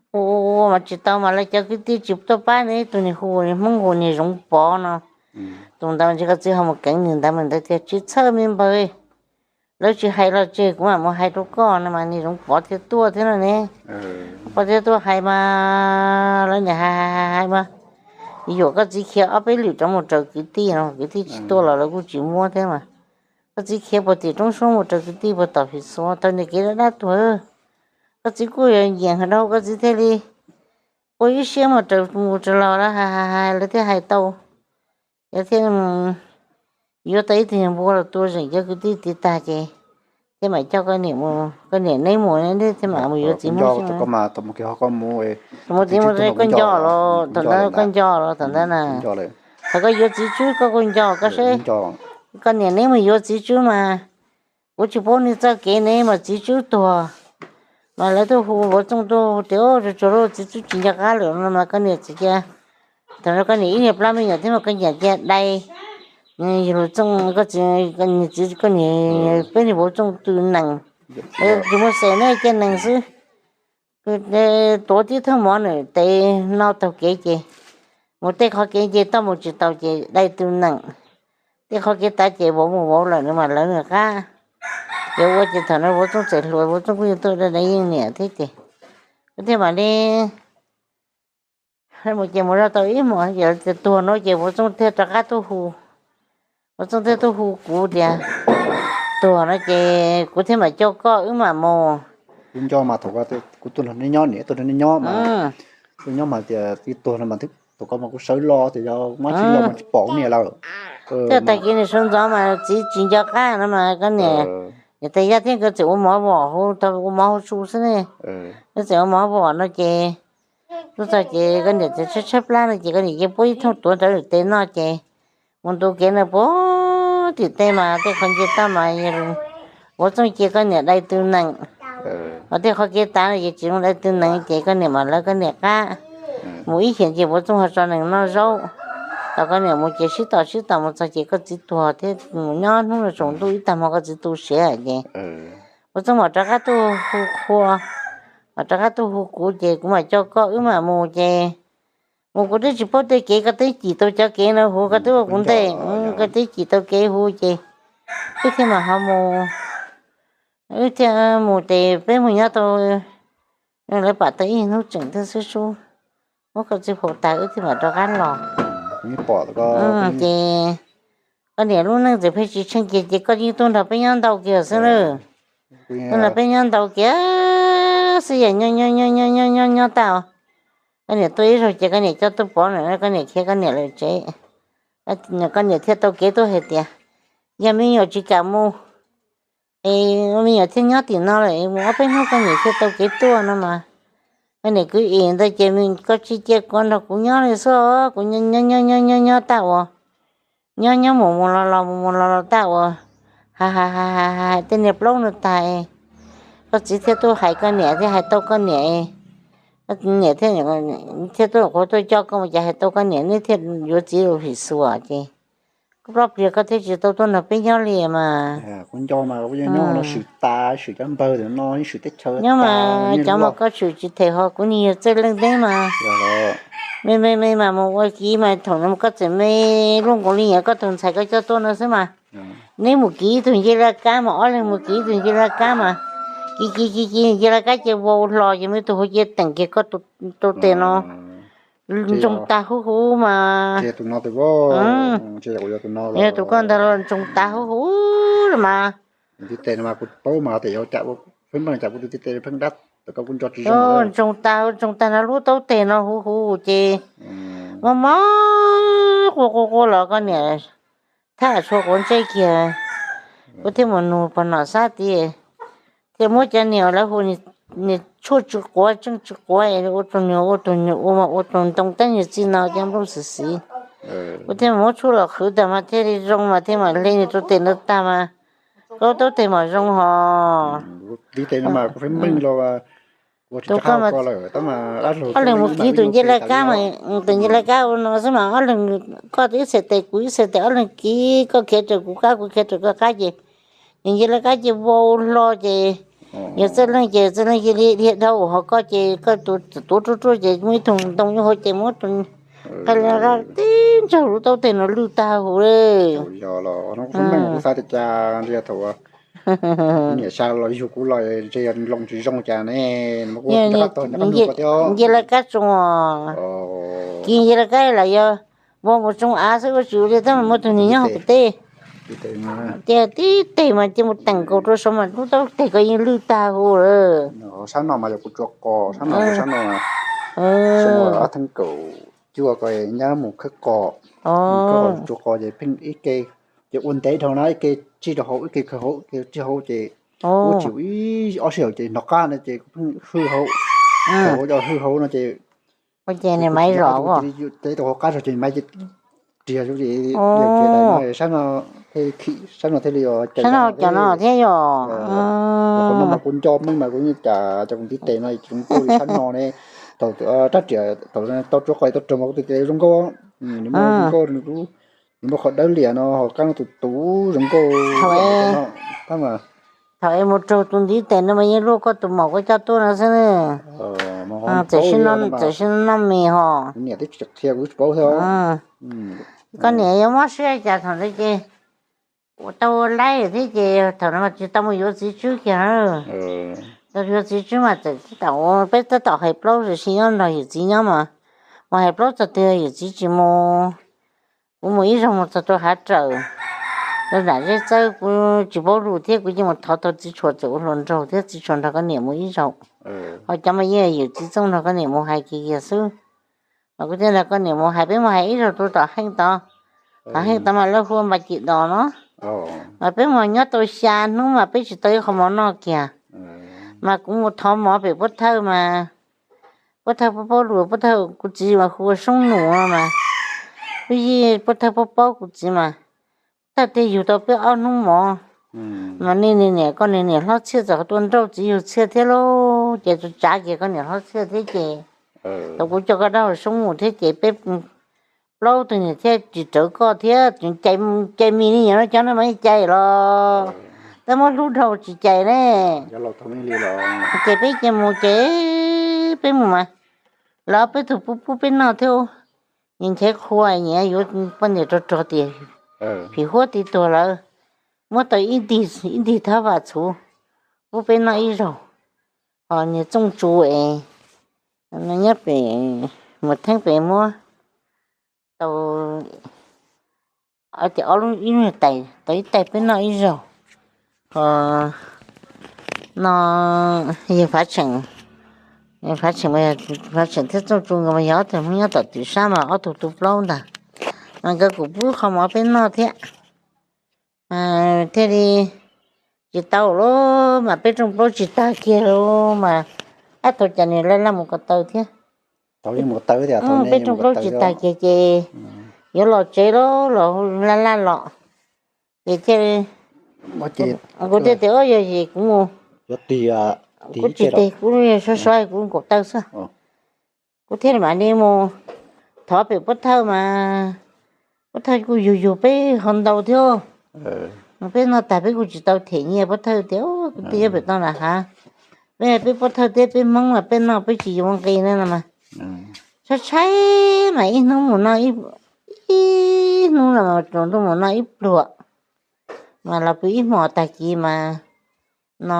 ua ua ua mas tsis tau mas lawv cov kwv tij tsis tuaj pab nws, ib tug niag hu niag Hmoob hu niag Zoov Pov no. Tus ntawd ntshe koj txiv ho mus keev nws ntawd mas ntawd tias tsis txhawj me npawg, lawv tsis hais los tseg kuv mam mus hais rau koj no mas niag Zoov Pov thiaj tuaj thiab no ne. Pov thiaj tuaj hais mas lawv niam hais hais hais mas yuam koj txiv khiav ob peb lwm rov mus raws kwv tij no, kwv tij tsis tuaj los lawv kuj tsis muab thiab mas. Koj txiv khiav puag tim roob suab mus raws kwv tij puag tom Phim Xuav tau niag kev dab dab tuag. Koj txiv kuj yuav nyiam dhau koj txiv thiaj li ua ib siab mus raws mus raws los lawv hais hais hais lawv thiaj hais tau. Yog thiaj yuav tau ib tug niag npua los tua zeem cov kwv tij tiv tag ces thiaj mam coj koj niam mus, koj niam neb mus thiaj mam mus yuav txiv Hmoob xwb. Mus txiv mus koj nco los thaum ntawd, koj nco los thaum ntawd na. Thaum koj yuav txiv tswb koj kuj nco koj seb, koj niam neb mus yuav txiv tswb mas kuv tsis paub neb txoj kev, neb mas txiv tswb tuag mas lawv tuaj hu vauv txooj tuaj tias tsuag tsuag lauj, txiv tswb tsis nco qab lawm no mas koj niam txiv cia, thaum no koj niam ib niag plab me nyuam thiab mas koj niam cia dai yus lus txooj, koj txiv, koj niam, peb niag vauv txooj tw nees, tsis muaj xeem ne, cia nees xwb. Tuav tib thawj mov nws tev no taug kev ces mus tej qhov kev nce toj mus tsis tau ces dai tus nees. Tej qhov kev tav ces vauv mus vauv lawm nws mam lawv nws qab. Ces ua ces thaum no vauv txooj txawm hluas, vauv txooj kuj yog tuaj dai yeej niam thiab ces kuv thiaj mam li mus ces mus zoj tau ib hmos ces tuag no ces vauv txooj thiaj rov qab tuaj hu. Vauv txooj thiaj tuaj hu kuv tias, tuag no ces kuv thiaj mam coj koj wb mam mus. Kuv nco mas thaum kuv tuaj nrog nej nyob, niam tuaj nrog nej nyob mas, tuaj nyob mas tias twb tuag no mas, thaum koj mas kuv sawv los tias yog muab tsis los mas tsis pom niam lawm. Thiaj tag kis niam sawv ntxov mas txiv tsis nco qab no mas koj niam, niam tais Yaj thiab nkawd txawm ua mov vom hu, ua mov hu su xwb ne. Nkawd txawm ua mov vom no ces tuaj txog ces koj niam txawm tshaib tshaib plab no ces koj niam cia puab ib thooj tuav rawv lwm tes noj ces mus ntu kev no puag tim tej mas tej qhov nce toj mas vauv txooj cia koj niam dai tus nees. Ho tej qhov kev tav no ces tsis zoo dai tus nees ces koj niam mam lawv koj niam qab. Mus ib xyeem ces vauv txooj ho tso nees noj zaub. Tos koj niam mus ces sib tos sib tos mus txog ces koj txiv tuag thiab mus nyob hnub no tsaus ntuj ib tag hmo koj txiv tu siav ces vauv txooj mam rov qab tuaj hu qhua, mam rov qab tuaj hu kuv ces kuv mam coj koj wb mam mus ces mus kuv twb tsis paub tej kev, koj twb cim tau cov kev no huv, koj twb ua kuv ntej, koj twb cim tau kev huv ces wb thiaj mam ho mus. Wb thiaj mus ces peb mus nyob tau, lawv pam tau ib hnub tseem thiab xwb sub, muab koj txiv faus tas wb thiaj mam rov qab los. Ces koj niam lub neej txawm pheej tsis tsheej kiag ces koj yeej tuaj nrog peb nyob ntau kiag xwb na. Tuaj nrog peb nyob ntau kiag xwb, yog nyob nyob nyob nyob nyob nyob tag, koj niam tuaj ib zaug ces koj niam coj tuaj pov na, koj niam khiav koj niam lawm tsev. Koj niam thiaj tau kev tuaj hais tias, yog me nyuam tsis kam mus, es me nyuam thiaj nyob tim no lawm, mus ob peb hnub koj niam thiaj tau kev tuaj no mas. Koj niam kwv im ntawd ces koj tsis cia kuv nrog kuv nyob li xwb, kuv nyob nyob nyob nyob nyob nyob tag uas, nyob nyob mus mus los los mus mus los los tag uas, ha ha ha ha ha hais tej niag plaub no tag, koj txiv thiaj tuaj hais koj niam thiab hais tau koj niam, koj niam thiaj, thiaj tuaj qhuav tuaj coj koj mus ces hais tau koj niam neb thiaj yuav txiv lus him xuas ces koj plaub pliag koj thiaj tsis tau tuaj nrog peb nyob li mas. Kuv nco mas kuv nyob no swm tas, swm cov npawg no, swm teb chaws nyob mas cov mas koj swm tsis them ho kuv niag yawg Txawj Leej teb mas me me me mas mus ua kiv mas thaum no koj txawm me luj nkaus li koj tus ntxhais koj coj tuaj no xwb mas. Neb mus kiv ib tug ncej laj kab mas ob leeg mus kiv ib tug ncej laj kab mas, kiv kiv kiv kiv ncej laj kab ces vau hlo ces muaj ib tug hauv cia teem kiag koj tus tes no ntsoog tag huv huv mas. Yog tus koj ntag los ntsoog tag huv huv mas. Ntsoog tag huv huv ces mob mob quaj quaj quaj los koj niam thaj tshuav quav ntsej kiag, kuv thiaj mus nug pog Nom Xab tias, thiaj muab cov niag lawv hu niag tshuaj tsw quav tseej tsw quav es ua rau niag ua tus niag ua mas ua tus ntoo teeb niag txij no cov nplooj xwm xiv. Kuv thiaj muab tshuaj los qhwv tag mas thiaj li zoo mas thiaj mam hle niag rau tes no tag mas koj taub tes mam zoo hos. Tus koj mas ob leeg mus kiv tus ncej laj kab mas, tus ncej laj kab ua no xwb mas ob leeg, koj ib txhais tes kuv ib txhais tes ob leeg kiv, koj khiav raws kuv qab kuv khiav raws koj qab ces nws ncej laj kab ces vau hlo ces yog Txawj Leej ces Txawj Leej cia li dhia dhau hos koj ces koj tus tuav ruaj ruaj ces muaj ib tug ntoo nyob hauv ces muab tus phaj la tib ntsag lub taub tes no lwj tag huv li. Niam xa los yug kuv los ntshe yog loo tsis zoo cas ne. Ncej laj kab tsoo os, kiv ncej laj kab lam yog vau nkaus tsoo av xwb ua tsis ua li tab mas muaj tus niag nyob hauv kuv teb. Tias tib teg mas cia mus teem nkaus rau saud mas lub taub teg ko yeej lwj tag huv lawm. Sab no mas yog kuv tsuav qos, sab no, sab no, sab no ob theej kaum cuaj ko nyab mus khawb qos, khawb qos tsuav qos ces pheej ib ke, ces ua ntev dhau na ib ke tsij rau hauv ib ke khawb hauv ib ke tsij hauv ces ua tsis ib ob sij hawm ces hnov qab no ces kuv pheej hwj hauv, hwj hauv no ces tau hauv qab zog ces maiv riag, sab no thiaj li, sab no thiaj li, sab no cov no thiab yog. Qhov no mas kuv nco meej mas kuv yeej cas cov kuv ntiv tes no tsis zoo nkauj li sab no ne. Thaum rab riam thaum tau tsuav qos tau raug mas kuv tus tes zoo nkauj, nws muaj zoo nkauj, nws muaj qhov dawb liam no ho qab no tus tus zoo nkauj. Tab mas Thaum es mus raug tus ntiv tes no mas yeej luaj koj tus maum koj coj tuaj no xwb ne. Txawm sis no noj mis hos. Koj niam yuav mob siab cas thaum ntawd ces ua tau ua laib thiab ces thaum no mas tsis tau mus yuav txiv tswb kiag na. Tau yuav txiv tswb mas txawm tsis tau, peb tab tom hais plaub txawm sis nyob nrog yawm txiv nyob mas, mus hais plaub txog twg yawm txiv tsis mus. Kuv mus ib zaug mus txog rau hav rawm, rau nram zeb txawb, kuv tsis paub lus thiab kuv yeej mus thov tau txiv tshuas txawm ua hluas nraug thiab txiv tshuas nrog koj niam mus ib zaug. Ho cov mas yeej yawm txiv txooj nrog koj niam mus hais kiag kiag xwb. Mas kuv thiaj nrog koj niam mus hais, peb mus hais ib zaug tus tom heej tod, tom heej tod mas lawv hu ua Npas Cim Dos no. Mas peb mus nyob tau xya hnub mas peb tsis tau ib qho mov noj kiag. Mas kuv mus thov mov pem Puab Thawj mas, Puab Thawj paub paub lus, Puab Thawj kuv txiv mas hu ua Soob Num no mas, Puab Thawj paub paub kuv txiv mas, Thawj thiaj yug tau peb ob hnub mov. Mas nej niam, koj niam hlob Txhiaj txawm tuaj nrauj txiv yug Txhiaj thiab lauj, ces tsav kiag koj niam hlob Txhiaj thiab ces thaum kuv coj koj dab hau Soob mus thiab ces peb plaub tug niam thiaj tsis rawv koj thiab, cais mis li yam no cov no mas cais los twb muab hlub dhau tsis cais ne. Ces peb cia mus ces peb mus mas lawv peb tug pub pub peb noj thiab. Nyias nchaiv qhua nyias yuav poj niam rog rog tias phim huab tiv tuag lawm, muab tau ib ntig thab vam txhuv pub peb noj ib zaug. Ho niag Txooj Tsu es nyob pem Mus Theeb pem muab tau ob tais, tau ib tais peb noj ib zaug. Ho no yawg Fav Tsheem, Fav Tsheem, Fav Tsheem thiab Txooj Tsu nkawd mas yog ob tug Hmoob nyob tom twm sab mas ob tug tu plaub ntag, mas nkawd kuj pub qhov mov peb noj thiab. Thiaj li tsis tau lauj, mas peb rooj plaub tsis tag kiag lauj mas, ab thaum cas nws laj laj mus ko taw thiab. Peb rooj plaub tsis tag kiag ces yuav los tsev lauj, los laj laj los. Ces thiaj li kuv thiaj tias, Ub, yog es kuv mus, kuv tsis tes, kuv sab sab kuv nkaum taw xwb. Kuv thiaj li mam li mus thov pem Puab Thawj mas, Puab Thawj kuj yug yug peb ho ntau thiab. Peb noj tag peb kuj tsis tau them nyiaj, Puab Thawj tias, Kuv twb yuav pem tau nram hav, peb, peb Puab Thawj thiab peb Hmoob mas peb noj peb tsis yuav nqi na no mas. Tshaib tshaib mas ib hnub mus noj, ib hnub no mas tsaus ntuj mus noj ib pluag, mas los pw ib hmos tag kis mas no,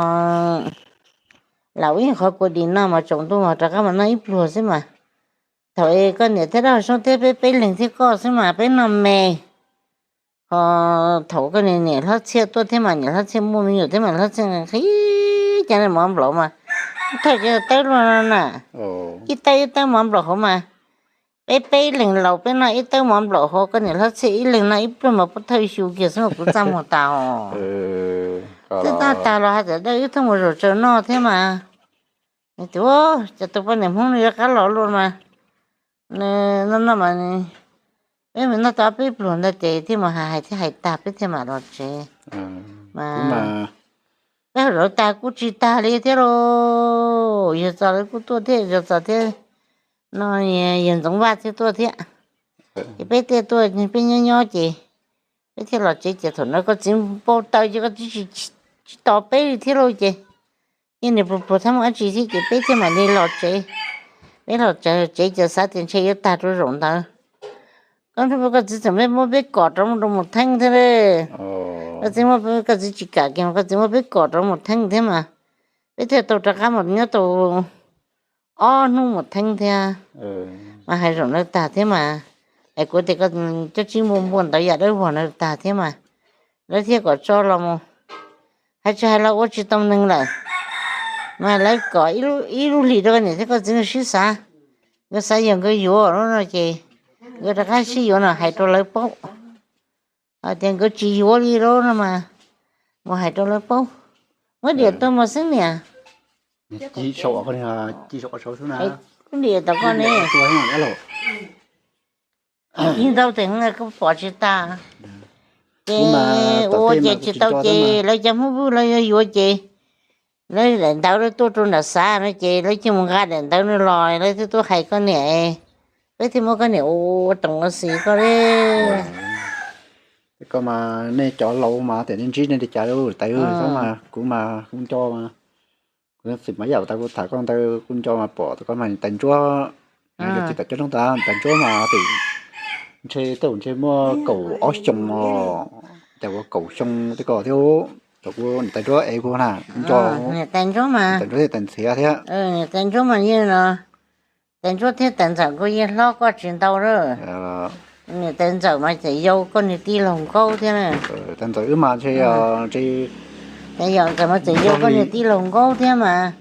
los ua ib qhov kua dis noj mas tsaus ntuj mas rov qab mus noj ib pluag xwb mas. Thaum koj niam thiab dab Soob thiab peb peb leeg thiab koj xwb mas peb noj me. Ho thaum koj niam hlob Txhiaj tuaj thiab mas niam hlob Txhiaj muaj me nyuam thiab mas hlob Txhiaj qhib cov mov nplaum mas thawj cov tawb luaj no na, ib tawb ib tawb mov nplaum hauv mas, peb peb leeg laus peb noj ib tawb mov nplaum hauv, koj niam hlob Txhiaj ib leeg noj ib pluag mas Puab Thawj xyu kiag xwb mas kuv txaj muag tas os. Twb tag tag los hais tias dawb wb thauj mus zaum tsaws noj thiab mas. Tias, Ua cas tus poj niam Hmoob no yuav qab los luaj mas, no no mas, peb mus noj tau peb pluag ntawd ces thiaj mus hais hais thiab hais tag peb thiaj mam los tsev. Mas peb hais lawv tag kuj tsis tag li thiab lauj, yawg Txos lawv kuj tuaj thiab, yawg Txos thiab no, yawg Ntxoov Vaj thiab tuaj thiab. Ces peb thiaj tuaj, peb nyob nyob ces peb thiaj los tsev ces thaum no koj txiv npau taws ces koj txiv tsis tos peb li thiab lauj ces, yeej nws pluag pluag thiab mus dab tsi thiab ces peb thiaj mam li los tsev. Peb los tsev ces xav tias ntshe yuav tag rau zaum ntawd. Koj txiv txawm muab peb kom rov mus rau Mus Theeb thiab lauj. Koj txiv muab, koj txiv tsis kam kiag, koj txiv muab peb kom rov Mus Theeb thiab mas, peb thiaj tau rov qab mus nyob tau ob hnub Mus Theeb thiab. Mas hais zaum ntawd tag thiab mas, es kuv tias koj cov tsib npua npua ntawd yam dawb vog ntawd tag thiab mas, lawv thiaj kom tso los mus. Hais tsis hais los ua tsis tau neeg lawm, mas lawv kom ib lub hlis rau koj niam thiab koj txiv nkawd sib xav. Nkawd xav yog nkawd yuav lawm no ces nkawd rov qab sib yuav no hais rau lawv paub. Hais tias nkawd tsis yuav li lawm no mas, mus hais rau lawv paub. Muab diam tuaj mus xeeb niam. Lub diam tom koj ne, ib ntau tes koj pom tsis tag. Ces ua ces tsis tau ces lawv cov Hmoob Vwj lawv yuav yuav ces lawv daim ntawv lawv tuaj rau nram xav no ces lawv cia mus nqa daim ntawv no los lawv thiaj tuaj hais koj niam, peb thiaj muab koj niam ua toom ua xis koj li. Koj mas nej cov laus mas tias nej ntsib nej li cas lub tais, kuv mas kuv nco mas, kuv xwm mas yam tas kuv tham koj ntawd kuv nco mas pom koj mas niam tais ntsuab, yog tsis tawm cov rooj tas niam tais ntsuab mas tim ntshe tej zaum ntshe muaj kaum ob xyoo os, cas ua kaum xyoo tej ko thiab, thaum kuv niam tais ntsuab ev kuv na, kuv nco niam tais ntsuab mas, tais ntsuab thiab tais ntxawm thiab. Niam tais ntsuab mas yeej no, tais ntsuab thiab tais ntxawm kuj yeej hlob koj tsis ntau lawm. Niam tais ntxawm mas txawm yau koj niag tij laug Nkaub thiab na. Tais ntxawm wb mas ntshe, tais ntxawm mas txawm yau koj niag tij laug Nkaub thiab mas,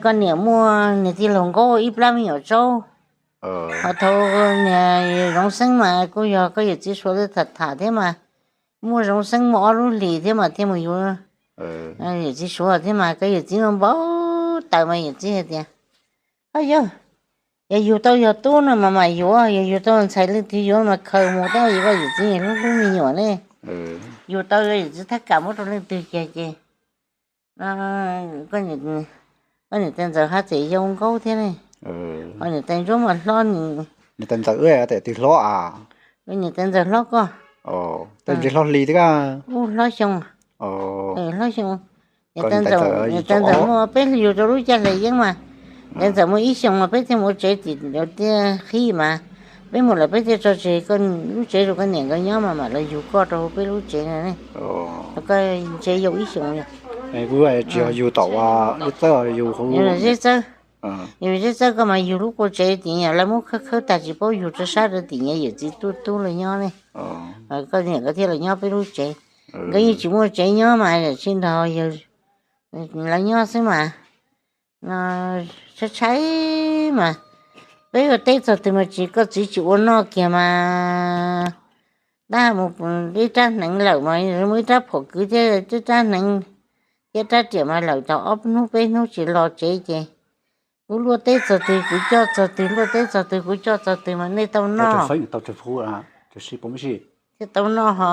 koj niam muaj niag tij laug Nkaub ib plab me nyuam tsaub. Ho thaum niag Zoov Xeeb mas kuj yog koj yawm txiv Suav tham tham thiab mas, muaj Zoov Xeeb muaj ob lub hlis thiab mas thiaj mus yuav yawm txiv Suav thiab mas koj yawm txiv npau taws mas yawm txiv hais tias, Au yog, yog yug tau yog tub no mas mam yuav, yog yug tau ntxhais leej twg yuav mas khaws mus tab, yog koj yawm txiv hlub hlub me nyuam ne, yug tau yog yawm txiv thab kam muab rau leej twg kiag ces, koj niam tais ntxawm haj tseem yau Nkaub thiab ne, ho niam tais ntsuab mas hlob. Niam tais ntxawm wb tes twg hlob a? Niam tais ntxawm hlob koj, tes ntshe hlob hli thiab, hlob xyoo, hlob xyoo. Niam tais ntxawm, niam tais ntxawm muaj peb yug rau lub caij hle yeeb mas, tais ntxawm muaj ib xyoos mas peb thiaj mus ua tsev tim tiaj qhib mas, peb mus lawm peb thiaj tso tseg lub tsev rau koj niam nkawd nyob mas mam los yug koj rau hauv peb lub tsev no. Koj ntshe yau ib xyoos. Kuv tsis yog yug tom ua, yug txawb, yug zeb txawb, yog zeb txawb koj mas yug lub qua tsev tim lawv muab khawb khawb tag tsis paub yug rau sab rau tim yawm txiv tub tub los nyob ne. Koj niam nkawd thiaj los nyob peb lub tsev, nkawd yeej tsis muaj tsev nyob mas sib nrog yawg lawv nyob xwb mas. Tshaib tshaib mas, peb ua teb txog twg mas tsis, koj txiv tsis ua noj kiag mas, tab mus ib rab hneev lawm mas muaj ib rab phom kwv thiab ib rab hneev thiab rab riam mas lawm tau ob hnub peb hnub tsis los tsev ces, kuv luaj teb txog twg kuv coj txog twg, luaj teb txog twg kuv coj txog twg mas nej tau noj, thiaj tau noj ho.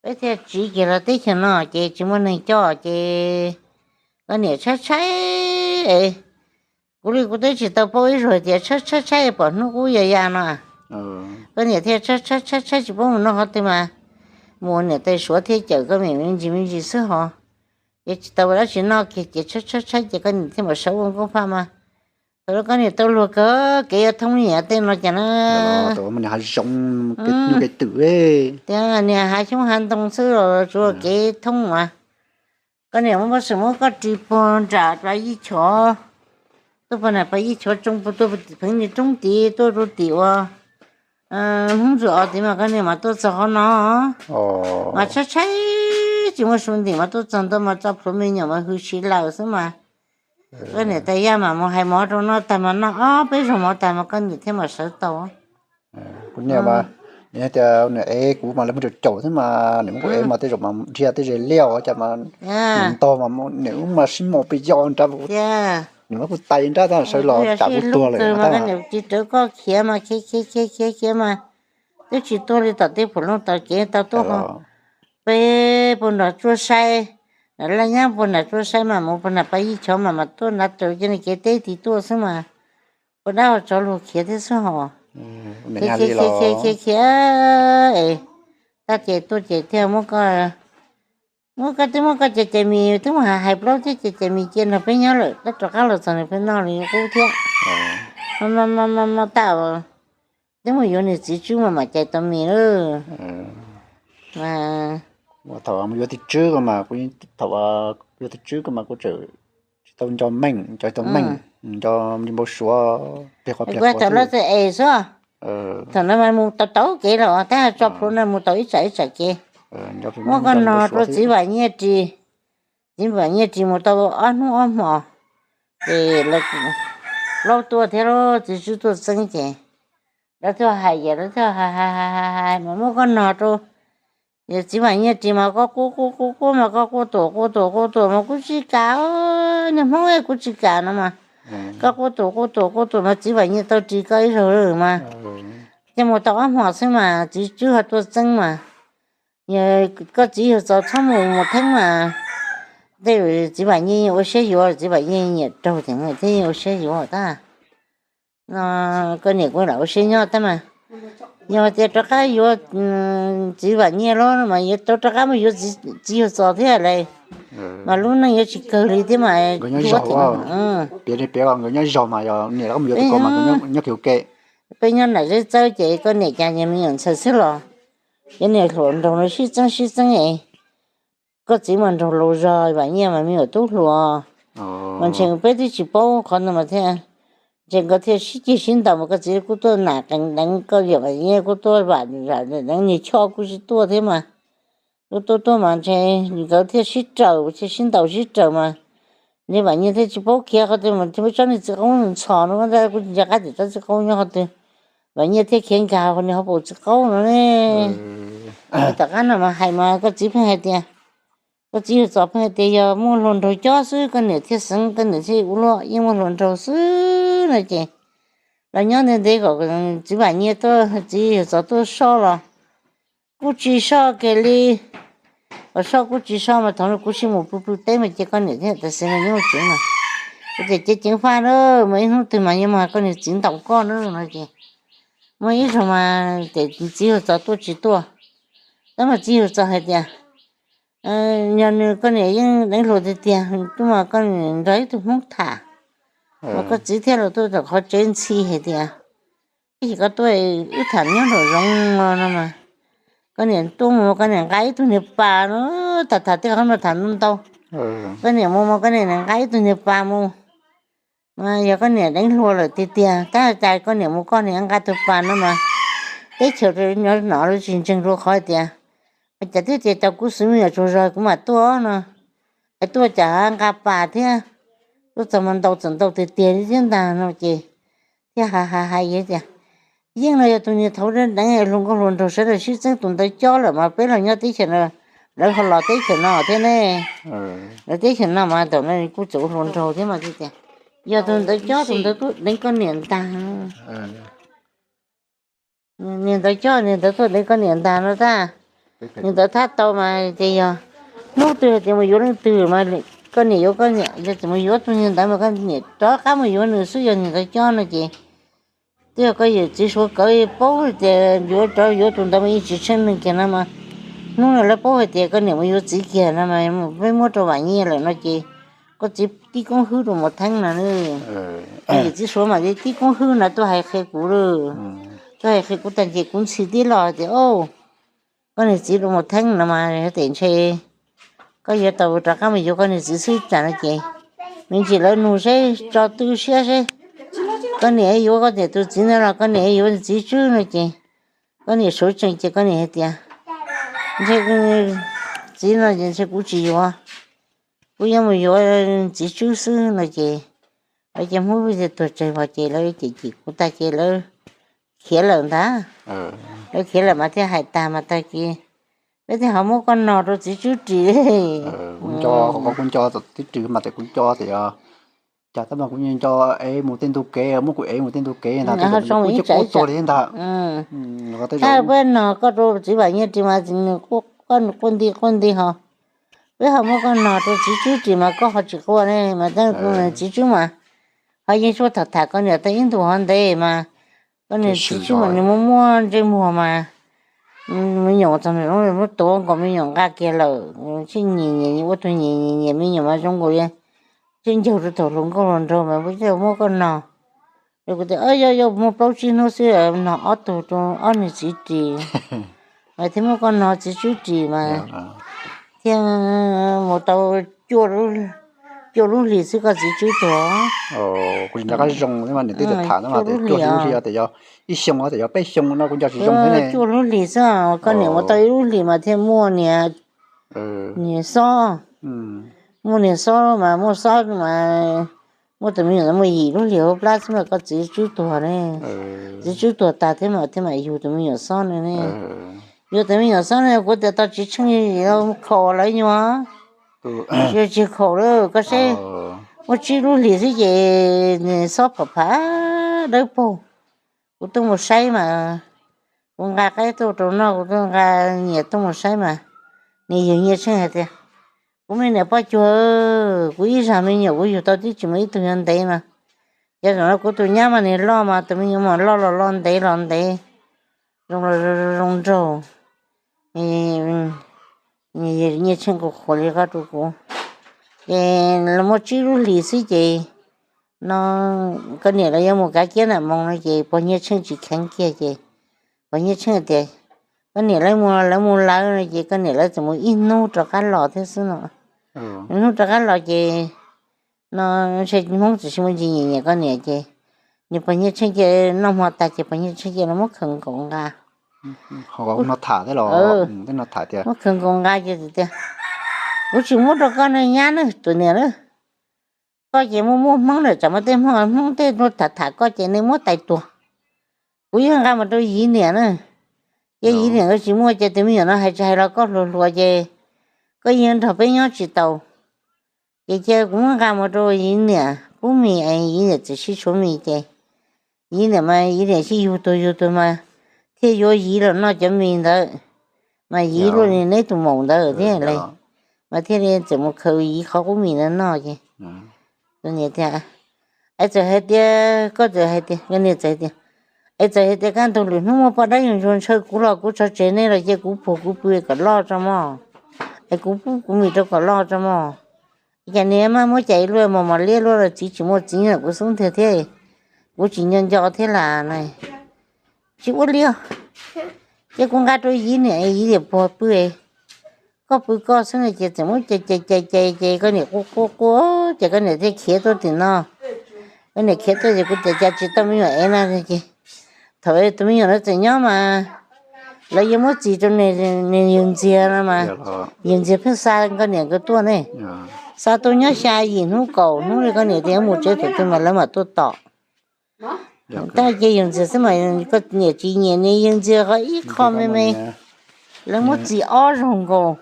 Peb thiaj tsiv kiag los teb chaws no ces tsis muaj neeg coj ces, koj niam tshaib tshaib es, kuv li kuv twb tsis tau paub ib zaug tias tshaib tshaib tshaib pom hnub qub ya ya no. Koj niam thiaj tshaib tshaib tshaib tsis paub mus noj qhov twg mas, mus niam tais Suav thiaj cawm koj me ntsis me ntsis xwb ho. Ces tsis tau ua dab tsi noj kiag ces tshaib tshaib tshaib ces koj niam thiaj mam sawv ua nkauj phaj mas. Thaum koj niam tau luag kawg kev yuav thoob niam tej no cas na, hav zoov, kev nyuj kev twm, tias niag hav xyoob hav ntoo xwb los tsuas kev thoob mas. Koj niam muab pab xwm muab koj ris puag nram pas yij chov, tuaj puag nram pas yij chov tsoo puag tuaj pheev niag roob tid tuaj rau tim ua Hmoob Ntxwg Os tid mas koj niam mas tuaj txog qhov no mas tshaib tshaib tsis muaj su ntim mas tuaj txog ntua mas tso plhuav me nyuam mas hws si lawm xwb mas. Koj niam tais yaj mas mus hais mov rau noj tag mas noj ob peb zaug mov tag mas koj niam thiaj mam sawv tau. Kuv niam mas, nws tias nws ev kuv mas lawv muab caum caum xwb mas nws muab kuv ev mas tej zaum mas dhia tej ze liaj ua cas mas nws ntog mas nws ub mas sib mos pes yos nrad, nws muab kuv tais nrad tab sawv los tsam kuv tuag lawm. Koj niam tsis rawv koj khiav mas khiav khiav khiav khiav khiav mas twb tsis tuaj li tom tej phuam looj tom kev tau tuaj ho. Peb puag nram Tsuaj Saib, nram Laj Nyab puag nram Tsuaj Saib mas mus puag nram pas yij chov mas mas tuaj nrad raws cov niag kev teb tid tuaj xwb mas. Ua dab ua tsov luag khiav thiab xwb hos. Khiav khiav khiav khiav khiav es, tag ces tuaj ces thiaj muab koj, muab koj twb muab koj cov cais mis twb mus hais plaub thiab cov cais mis cia nrog peb nyob lawm, tab rov qab los txog nws peb noj li qub thiab. Mas mas mas mas mas tas, twb mus yuav niag txiv tswb mas mam cais tau mis lawm. Mas thaum mus yuav tus tswb ko mas kuv, thaum yuav tus tswb ko mas kuv tseem tsis tau nco meej, nco tsis tau meej, nco li npau suav pliag qhov pliag qhov xwb. Thaum no mas mus tau tau kev los tab tso plhuav no mus tau ib tsam ib tsam kev. Muab koj nog rau txiv Vam Nyiaj ris, txiv Vam Nyiaj ris mus tau ob hnub ob hmos ces lawv, plaub tuaj thiab lawv txiv tswb tuaj txeeb ces lawv thiaj hais ces lawv thiaj hais hais hais hais mas muab koj nog rau. Txiv Vam Nyiaj ris mas koj quaj quaj quaj quaj mas koj quaj tuam quaj tuam quaj tuam mas kuv tsis kam, niag Hmoob kuv tsis kam no mas, koj quaj tuam quaj tuam quaj tuam mas txiv Vam Nyiaj tau ris koj ib zaug mas. Ces mus tau ob hmos xwb mas txiv tswb ho tuaj txeeb mas, koj txiv yawg txov txhob mus mus theeb mas, tej txiv Vam Nyiaj ua siab yuav, txiv Vam Nyiaj nyiam raug ces thiaj ua siab yuav tab. No, koj niam kuv lam ua siab nyob tab mas. Yog tias rov qab yuav txiv Vam Nyiaj los mas yuav rov qab mus yuav txiv Yawg Txos thiab las, mas lub neej yuav tsis kawg li thiab mas. Peb nyob zog mas yog niam los mus yuav tus ko mas nyob ke. Peb nyob nram Zeb Txawb ces koj niam cas me nyuam ntxhais xwb los, cov niam hluas nraug no sib txeeb sib txeeb es koj txiv mas nraug laus zog, Vam Nyiaj mas me nyuam tub hluas, mas ntshe peb twb tsis paub qhov no mas thiaj, ntshe nkawd thiaj sib ceg sib ntaus mas koj txiv kuj tuaj nam qees deev, koj yawm Vam Nyiaj kuj tuaj vam deev, niag Choj kuj sib tuaj thiab mas. Tuaj tuaj tuaj mas ntshe nkawd thiaj sib raws, thiaj sib ntaus sib raws mas, niag Vam Nyiaj thiaj tsis paub khiav qhov twg mas thiaj tsob niag txiv qaub ntxhos no, kuj tsis nco qab tias tsob txiv qaub nyob qhov twg. Vam Nyiaj thiaj khiav nkag niag hauv paus txiv qaub no ne. Tom qab no mas hais mas koj txiv pheej hais tias, koj txiv Yawg Txos pheej hais tias yog muaj hluas nraug cob xwb koj niam thiaj xeev, koj niam thiaj ua luaj, yeej muaj hluas nraug xwb no ces los nyob ntev ntev kom txiv Vam Nyiaj tuaj, txiv Yawg Txos tuaj soj los kuj tsis soj kiag li. Kom soj kuj tsis soj mas thaum no kuv sim mus pw pw teb mas ces koj niam thiaj tas xeev los nyob tsev mas. Kuv tias ceev ceev faj na, mas ib hnub twg mas yuav mas koj niam txiv ntaus koj na no ces muaj ib zaug mas ces txiv Yawg Txos tuaj tsis tuaj, tab mas txiv Yawg Txos hais tias yog nws koj niam yeej deev hluas tiag tiag, twb mas koj niam nrog ib tug Hmoob tham, mas koj txiv thiaj los tuaj tom qhov tsev ntxhi hais tias, ib chim koj tuaj wb tham nyob nraum zoov no mas, koj niam tuaj mus koj niam nqa ib tug niag pas no, tham tham tej qhov no tham ntau ntau, koj niam mus mus koj niam nqa ib tug niag pas mus, mas yog koj niam deev hluas lawm tiag tiag tab cas koj niam mus koj niam nqa tus pas no mas teb chaws nyob no lawv tsis ntseeg dua qhov tias, cas twb tias cov kuv xwv me nyuam tsaug zog kuv mam tuaj no, es tuaj cas nqa pas thiab, tuaj txog mas ntaus txawm ntaus tiag tiag li thiab ntag no ces thiaj hais hais hais tias, yeej no yog tus niag thaud deev hluas nkauj hluas nraug sawv daws sib txeeb tus ntawd cob lawm mas peb los nyob teb chaws no, lawv ho los teb chaws no thiab ne. Lawv teb chaws no mas thaum no kuj tseem ua hluas nraug thiab mas tias, yog tus ntawd cob tus ntawd tuaj deev koj niam ntag. Niag ntawd cob niag ntawd tuaj deev koj niam ntag no tab. Niag ntawd thab tau mas ces yog hnub twg hais tias mus yuav leej twg mas koj niam yuav koj niam, yog txawm mus yuav tus niag ntawd mas koj niam rov qab mus yuav nws xwb, yog niag ntawd cob no ces twb yog koj yawm txiv Suav kawv paub tias yuav rov yuav tus ntawd mas yeej tsis tsheej neeg kiag no mas, hnub no lawv paub hais tias koj niam mus yuav txiv kiag no mas peb muab rau Vam Nyiaj lawm no ces koj txiv tib koob hwb rau Mus Theeb no. Yawm txiv Suav mas tib koob hwb no tuaj hais qhia kuv lawm, tuaj hais qhia kuv tag ces kuv ntxhi tib lo tias, koj niag txiv rau Mus Theeb no mas tes ntshe koj yuav tau rov qab mus yuav koj niag txiv xwb tsam no ces me ntsis lawv nug seb tso tw siab seb koj niam yuav koj niam tus txiv ntawd los koj niam yuav txiv tswb no ces koj niam suav tsees ces koj niam hais tias, ntshe txiv no ces ntshe kuv tsis yuav, kuv yuav mus yuav txiv tswb xwb no ces lawv ces Hmoob Vij thiaj tuag tsawg vog ces lawv cem cem kuv tag ces lawv khiav lawm ntag. Lawv khiav lawm mas thiaj hais tag mas tag ces peb thiaj ho muab koj nog rau txiv tswb ris. Kuv nco, kuv nco txiv tswb mas tes kuv nco tias cas tab mas kuv nco ev mus tej ntug kev, muab kuv ev mus tej ntug kev ntag, kuv kuj tuag li ntag. Peb nog koj rau txiv Vam Nyiaj ris mas nws quaj nti quaj nti ho, peb ho muab koj nog rau txiv tswb ris mas koj ho tsis quaj ne mas, txiv tswb mas ho yeej suab tham tham koj niam tau ib ntus ho ntev mas, koj niam txiv tswb mas nws muaj muaj ntsej muag mas, me nyuam txog nws muab tuav nkaus me nyuam nqa kiag lawm, tsij nyiam nyiam ua tus nyiam nyiam nyiam me nyuam mas zoo nkaus li tsij ncaug rau thaum hluas nkauj hluas nraug mas peb thiaj muab koj nog. Kuv tias yog yog muaj plaub tsib hnub xwb nog ob tug rau ob niag txiv ris, mas thiaj muab koj nog txiv tswb ris mas thiaj mus tau cuaj lub hlis xwb koj txiv tswb tuag. Kuv tsis nco qab zoo thiab mas niam tij tham tham no mas tias cuaj lub hlis tias yog ib xyoo tias yog peb xyoo no kuv nco tsis zoo thiab ne. Cuaj lub hlis xwb, koj niam mus tau ib lub hlis mas thiaj muaj niag, niag xob, muaj niag xob mas muaj xob mas muaj tus me nyuam muaj yim lub hlis hauv plab xwb mas koj txiv tswb tuag ne. Txiv tswb tuag tag thiab mas thiaj mam yug tus me nyuam xob no ne. Yug tus me nyuam xob no kuv tias tau tsis tsheej khaum lawv nyuag, tsis khaum lawm koj seb, muaj tsib lub hlis xwb ces xob pham pham dawb paug. Kuv tuaj mus saib mas, kuv nqa qaib tuaj rau noj, kuv tuaj nqa nyias tuaj mus saib mas, nws yawg Nyiaj Tsheej hais tias, kuv me niam poj cuag, kuv ib zag me nyuam kuv yug tau tib tsis muaj ib tug yuav ntev mas, yog zaum no kuv tus nyab mas nws loj mas tus me nyuam mas loj los loj ntev los ntev, zoo los zoo nraug, Nyiaj Tsheej qhuas qhuas li ko rau kuv. Ces los muaj tsib lub hlis xwb ces no koj niam lawv yuav mus kav kiab nram moo no ces pog Nyiaj Tsheej tsis kheev kiag ces pog Nyiaj Tsheej tias, koj niam lawv mus lawv mus lawv no ces koj niam lawv txawm mus ib hnub rov qab los thiab xwb no. Ib hnub rov qab los ces no ntshe Hmoob txawm sis muaj ntsis nyiam nyiam koj niam ces nws pog Nyiaj Tsheej cia noj hmo tag ces pog Nyiaj Tsheej cia los muab khaws nkaus nqa. Muab khaws nkaus nqa ces tias, kuv tsis muab rau koj no nyab na tus niam na. Koj ces muaj muaj Hmoob na, tsam muaj tej Hmoob, Hmoob tej tuaj tham tham koj ces nej muab tais tuag. Kuv yuav nqa mus rau Yiv niam na. Ces Yiv niam nkawd tsis muaj ces tus me nyuam no hais tsis hais los koj hluas hluas ces koj yeej nrog peb nyob tsis tau. Ces cia kuv muab nqa mus rau Yiv niam pub mis es Yiv niam txawm sib tshuav mis ces Yiv niam mas Yiv niam sib yug tuag yug tuag mas thiaj yuav Yiv los noj cov mis ntawd, mas Yiv luaj li neb tus maum ntawd thiab li, mas thiaj li txawm mus khaws Yiv qhov qub mis ntawd noj ces tus niam tias, es txawm hais tias, koj txawm hais tias, koj niam txawm hais tias, es txawm hais tias kaj ntug lwm hnub muaj poj dab yuav ntsuag ntshaw kuv los kuv tso tseg nej los cia kuv puag kuv pw kom loj tso mog, es kuv pub kuv mis rau kom loj tso mog. Cas niag maj muab cais luaj mos mos liab luaj los txiv tsis muaj txiv nyob kuv xub ntiag thiab, kuv tsis nco nco thiab las na. Tsis ua li os, ces kuv nqa rau Yiv niam, Yiv niam puag pw, koj pw koj xwb no ces txawm muab cais cais cais cais ces koj niam quaj quaj quaj ces koj niam thiaj khiav tuaj tim no. Koj niam khiav tuaj ces kuv tias cas tsis tau me nyuam ev na ces thaum tus me nyuam no txawm nyob mas lawv yuav muab txis rau nws yawg ntxiag no mas, yawg ntxiag pheej xa koj niam nkawd tuaj ne, xa tuaj nyob xya yim hnub kaum hnub li koj niam tias yuav mus tsev thaum twg mas lawv mam tuaj tom. Tab ces yawg ntxiag xwb mas koj niam tsis nyiam nws yawg ntxiag qhov ib qho me me, lawv muab txis ob zaug nkaus,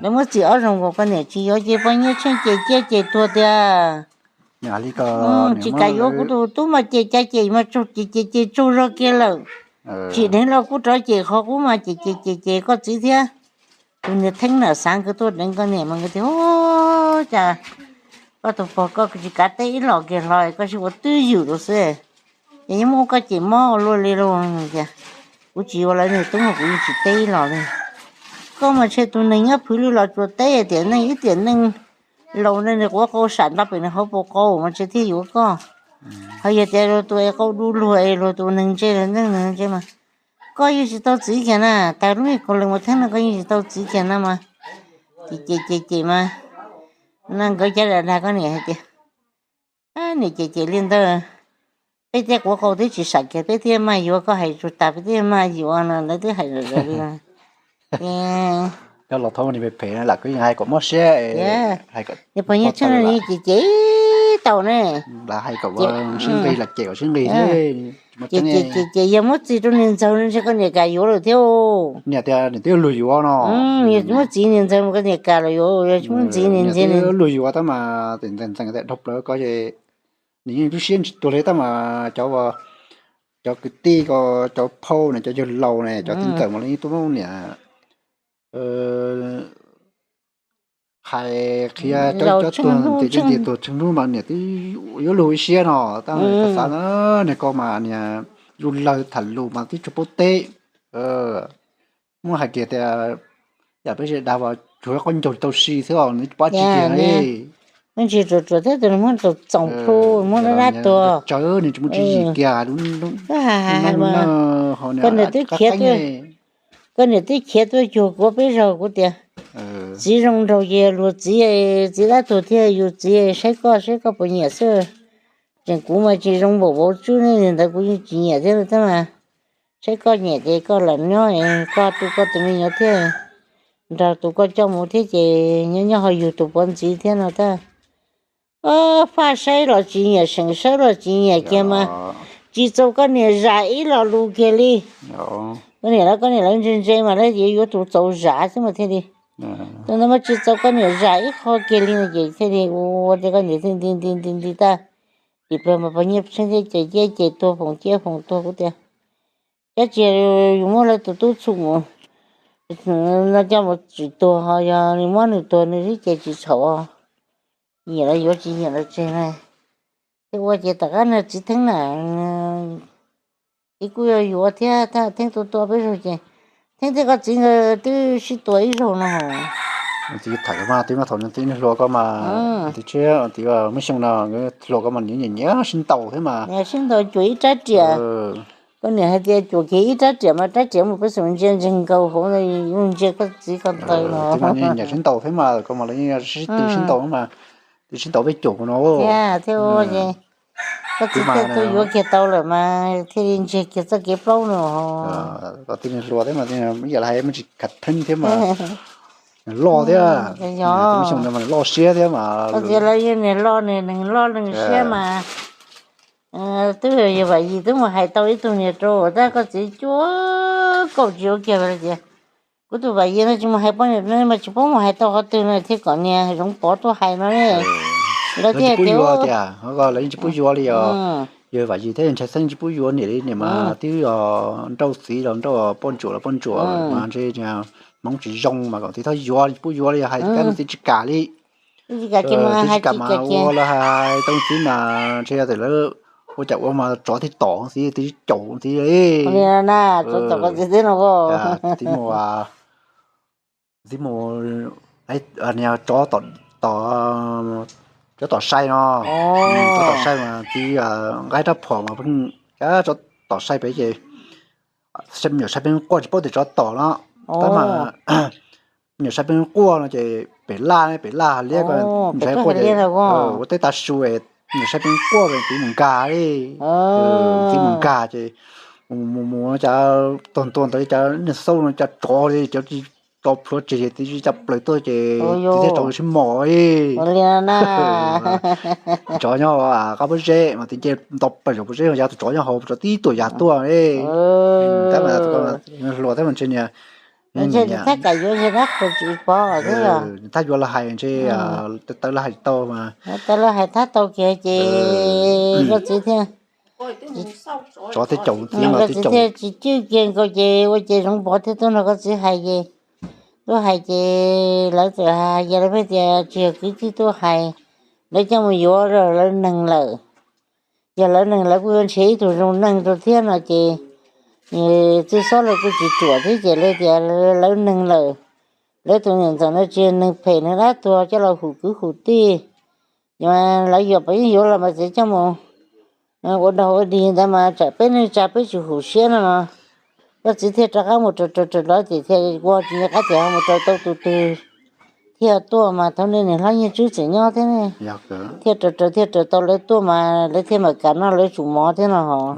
lawv muab txis ob zaug nkaus koj niam tsis yuav ces poj Nyiaj Tsheej ces ciaj ces tuag tiag. Tsis kam yuav kuv tus tub mas ces cas ces mas tsaug ces ces ces tsaug zog kiag lawm. Tsim dheev los kuj rov ces qhov qub mas ces ces ces ces koj txiv thiab tus niag Theeb na xav nkawd tuaj deev koj niam mas nkawd tias, cas koj tus pog koj tsis kav teb ib los kiag hlo koj sib ua twj ywm rau xwb, ces yeej muab koj cem mob ua luaj li lauj. Tias, kuv tsis yuav lawv niag tub mas kuv yeej tsis teb ib los li. Koj mas ntshe tus neeg nyob phwv lwj los tsuas teb tias neeg ib tiam neej laus ne nws quav qau sam nto pem nws hauv paus qau mas ntshe thiaj yuav koj. Ho yog tias luag tus es qau du luag es luag tus neeg ntse neej ntshe mas koj yeej tsis tau txwv kiag na, tas lub me kaus lees mus theeb no koj yeej tsis tau txwv kiag na mas. Ces ces ces ces mas, no nkawd cov dag dag koj niam hais tias, niam ces ces li ntawd, peb thiaj quav qau twb tsis sam kiag peb thiaj maj yuav, koj hais tsuas tas peb thiaj maj yuav no lawv twb hais zom zaws li. Cov laus thaum ub phem phem lam kuj yeej hais kom mob siab, niag pog Nyiaj Tsheej ces ces tau ne, sib nqis lam cem kom sib nqis thiab. Ces ces yog muab txis rau niag ntxawg no ntshe koj niam kam yuav lawm thiab. Niam tias niam twb luag yuav no, muab txis niag ntxawg mas koj niam kam los yuav, yog tsis muab txis niag ntxawg, luag yuav tab mas ntxeev ntxeev dhau plaws ko ces nws yeej lub siab tsis tuag li tab mas cov, cov kwv tij ko, cov phauj na, cov yawg laus na, cov txiv ntxawm mas lawv yeej tuaj muab niam hais qhia cov, cov tuag ntxiv cov ntxiv tuag tsheej hnub mas niam twb yuav luag ib siab no tab mas xav xav na, niag ko mas niag lus lawg tham lus mas twb tsuas paub teb. Muab hais kiag tias yam peb sawv daws tsuas qaub ncaug tau si xwb os, nws tsis pab tsis kiag li. Muab ntsis ruam ruam thiab tus muab txoom txoom plhu muab dab dab tuag tsawv nws tsis muaj tswv yim kiag. Koj niam twb khiav tuaj cuag kuv peb zaug kuv tias txiv zoo nraug ces luag txiv, txiv dab tuag thiaj yus txiv, saib koj saib koj puas nyiam xwb. Tseem kuv mas tsis zoo npaum vauv tswb ne, ntawd kuv yeej tsis nyiam thiab tab mas saib koj nyiam ces koj lam nyob, koj tu koj tus me nyuam thiab, nrog tus koj coj mus thiab ces nyob nyob ho yug tus puav ntxiv thiab no tab. Faj saib los tsis nyiam, seem saib los tsis nyiam kiag mas tsis txaus koj niam zam ib lo lus kiag li. Koj niam lawv, koj niam lawv ntse ntse mas lawv yuav yuav tus txaus zam xwb mas thiaj li. Tus ntawd mas tsis txaus koj niam zam ib qho kiag li no ces thiaj li ua tias koj niam thiaj nti nti nti nti tag. Tim pliag mas pog Nyiaj Tsheej thiaj ces ciaj ces tuag, foom ciaj foom tuag kuv tias, dab tsi yus muab lawv tus tub txhu mus no coj mus tsim tuag ho yog nws muab nws tuag nws twb ces tsis txhaum. Nyiam los yuav, tsis nyiam los tseg na. Ces ua ces tom qab no txiv Theeb na Txiv kuj yuav yuav thiab, Theeb tuaj tua peb zaug ces Theeb thiab koj txiv nkawd twb sib tua ib zaug no. Txiv tham mas twb mas thaum nws txiv niag hluas koj mas, txiv tshiab txiv muaj xyoo no, hluas koj mas nyiam nyiam sib ntaus thiab mas. Sib ntaus cuam ib rab riam. Koj niam hais tias cuam kiag ib rab riam mas rab riam mus peb xum ntsia ntseeg nkaus hauv, ntsia koj txiv koj taw no. Txiv mas nyiam sib ntaus thiab mas, koj mas lawv yeej sib tw sib ntaus mas, twb sib ntaus peb caug no. Thiab thiab, koj txiv thiaj tuaj yuav kiag tau lawm mas thiaj li ntsiag kiag txoj kev plaub no. Koj txiv niag hluas thiab mas, ib yam li hais muaj tsis khav theeb thiab mas, loj thiab, xyoo ntawd mas loj siab thiab mas. Koj txiv lawv yog niag loj, niag neeg loj neeg siab mas. Twb yog Vam Yis twb mus hais tau ib tug niag rau tab koj txiv cuag kaum tsis ua kiag tias, kuv tus Vam Yis no tsis mus hais poj niam no mas tsis paub mus hais tau qhov twg no thiaj kom niag Zoov Pov tuaj hais no ne. Lawv thiaj tias lawv yeej tsis pub yuav li os. Yog Vam Yis thiab Ntshai Xeeb tsis pub yuav niam li, niam mas twb nrauj txiv los nrauj, poj ntsuam los poj ntsuam mas ntshe Hmoob tsis zoo mas kom txiv txhob yuav, tsis pub yuav li, hais kab mus txiv tsis kam li. Txiv tsis kam mas ua lawv hais tau txiv mas ntshe yog tias lawv ua cas ua mas tsov thiaj tom txiv, txiv caum txiv li. Txiv mus, txiv mus, niag tsov tom, tsov tom sai no, tsov tom sai mas txiv nqa rab phom mas, tsov tom sai pem ces me nyuam sai pem quaj tsis paub tias tsov tom no, tab mas me nyuam sai pem quaj no ces pem laj, pem laj liab ko, ntshai quaj ces ua teb tav su es me nyuam sai pem quaj es txiv mus nkag li, txiv mus nkag ces mus mus cas tuag ntua ntawd cas niag xauj no cas tsov li cov tsis tso plhuav tseg ces txiv cas plaws tuaj ces txiv thiaj rov sib mos li. Tsov nyob qab pob zeb mas txiv nce nto plaws saum pob zeb, yav tus tsov nyob hauv, tsov tib tuam yas tuaj li. Tab mas hluas thiab mas ntshe niag thaj yuav, thaj yuav lawv hais ntshe, tawv lawv hais tau mas, tawv lawv hais thab tau kiag ces koj txiv thiaj, tsov thiaj caum txiv mas txiv thiaj tsis cwj kiag nkaus ces ua ces Zoov Pov thiaj tuaj nrog koj txiv hais ces, tuaj hais ces lawv txawm hais, yog lawv pheej tias tsis yog kwv tij tuaj hais, lawv coj mus yuav lawv neeg lawm. Yog lawv neeg lawv kuj yuav nrhiav ib tug zoo neeg rau thiab no ces txij xob lawv kuj tsis ruam thiab ces lawv tias lawv neeg lawm, lawv tus niam ntxawm no tsis yog neeg phem, neeg dab tuag coj los hum kwv hum tij. Lawv yuam pab yeej yuav los mas txiv coj mus ua dog ua dig ntawd mas tsam peb neej tsa peb tsis hum siab no. Koj txiv thiaj rov qab mus raws raws raws los ces thiaj ua tsis nco qab tias ho mus raws tau tus twg thiaj tuaj mas thaum nej niam hlob Nyiaj Tswb tseem nyob thiab ne. Thiaj raws raws thiaj raws tau lawv tuaj mas lawv thiaj mam kam noj lawv tsum mov thiab no hos.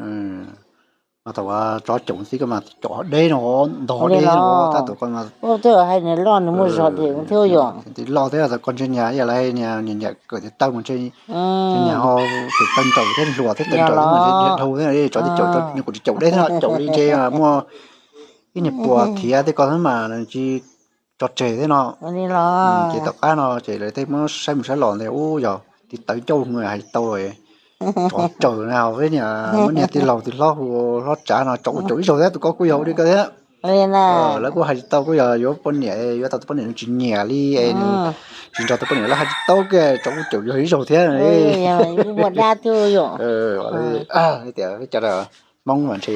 Mas thaum tsov caum txiv ko mas caum deb no, ntog deb no, tab tom ko mas twb hais nws loj nws muaj zog thiab yom. Loj thiab, koj ntshe niag ib yam li niag niam kawm tiav taw mas ntshe niag ho tiav taw nraum thiab hluas thiab taw nraum thiab mas ntshe dhau thiab, tsov thiaj caum, nws kuj tsis caum deb thiab, caum li ntshe muaj ib niag puas thiav tej ko thiab mas tsis tso tseg thiab no. Ces tom qab no ces lawv thiaj muab saib mus saib los ntawd ub yog tiv tawv ncauj hwv hais tau tsov tsaws na, peb niag muab niag tij laug tij hlob hu hlob tsav no tsov kuj caum ib zaug thiab, tus ko kuj yog ua li ko thiab. Lawv kuj hais tsis tau, kuj yog yuav poj niam, yuav tau tus poj niam nws tsis nyiam li es nws tsis nrog tus poj niam, lawv hais tsis tau kiag, tsov kuj caum yog ib zaug thiab. Tias Hmoob mas ntshe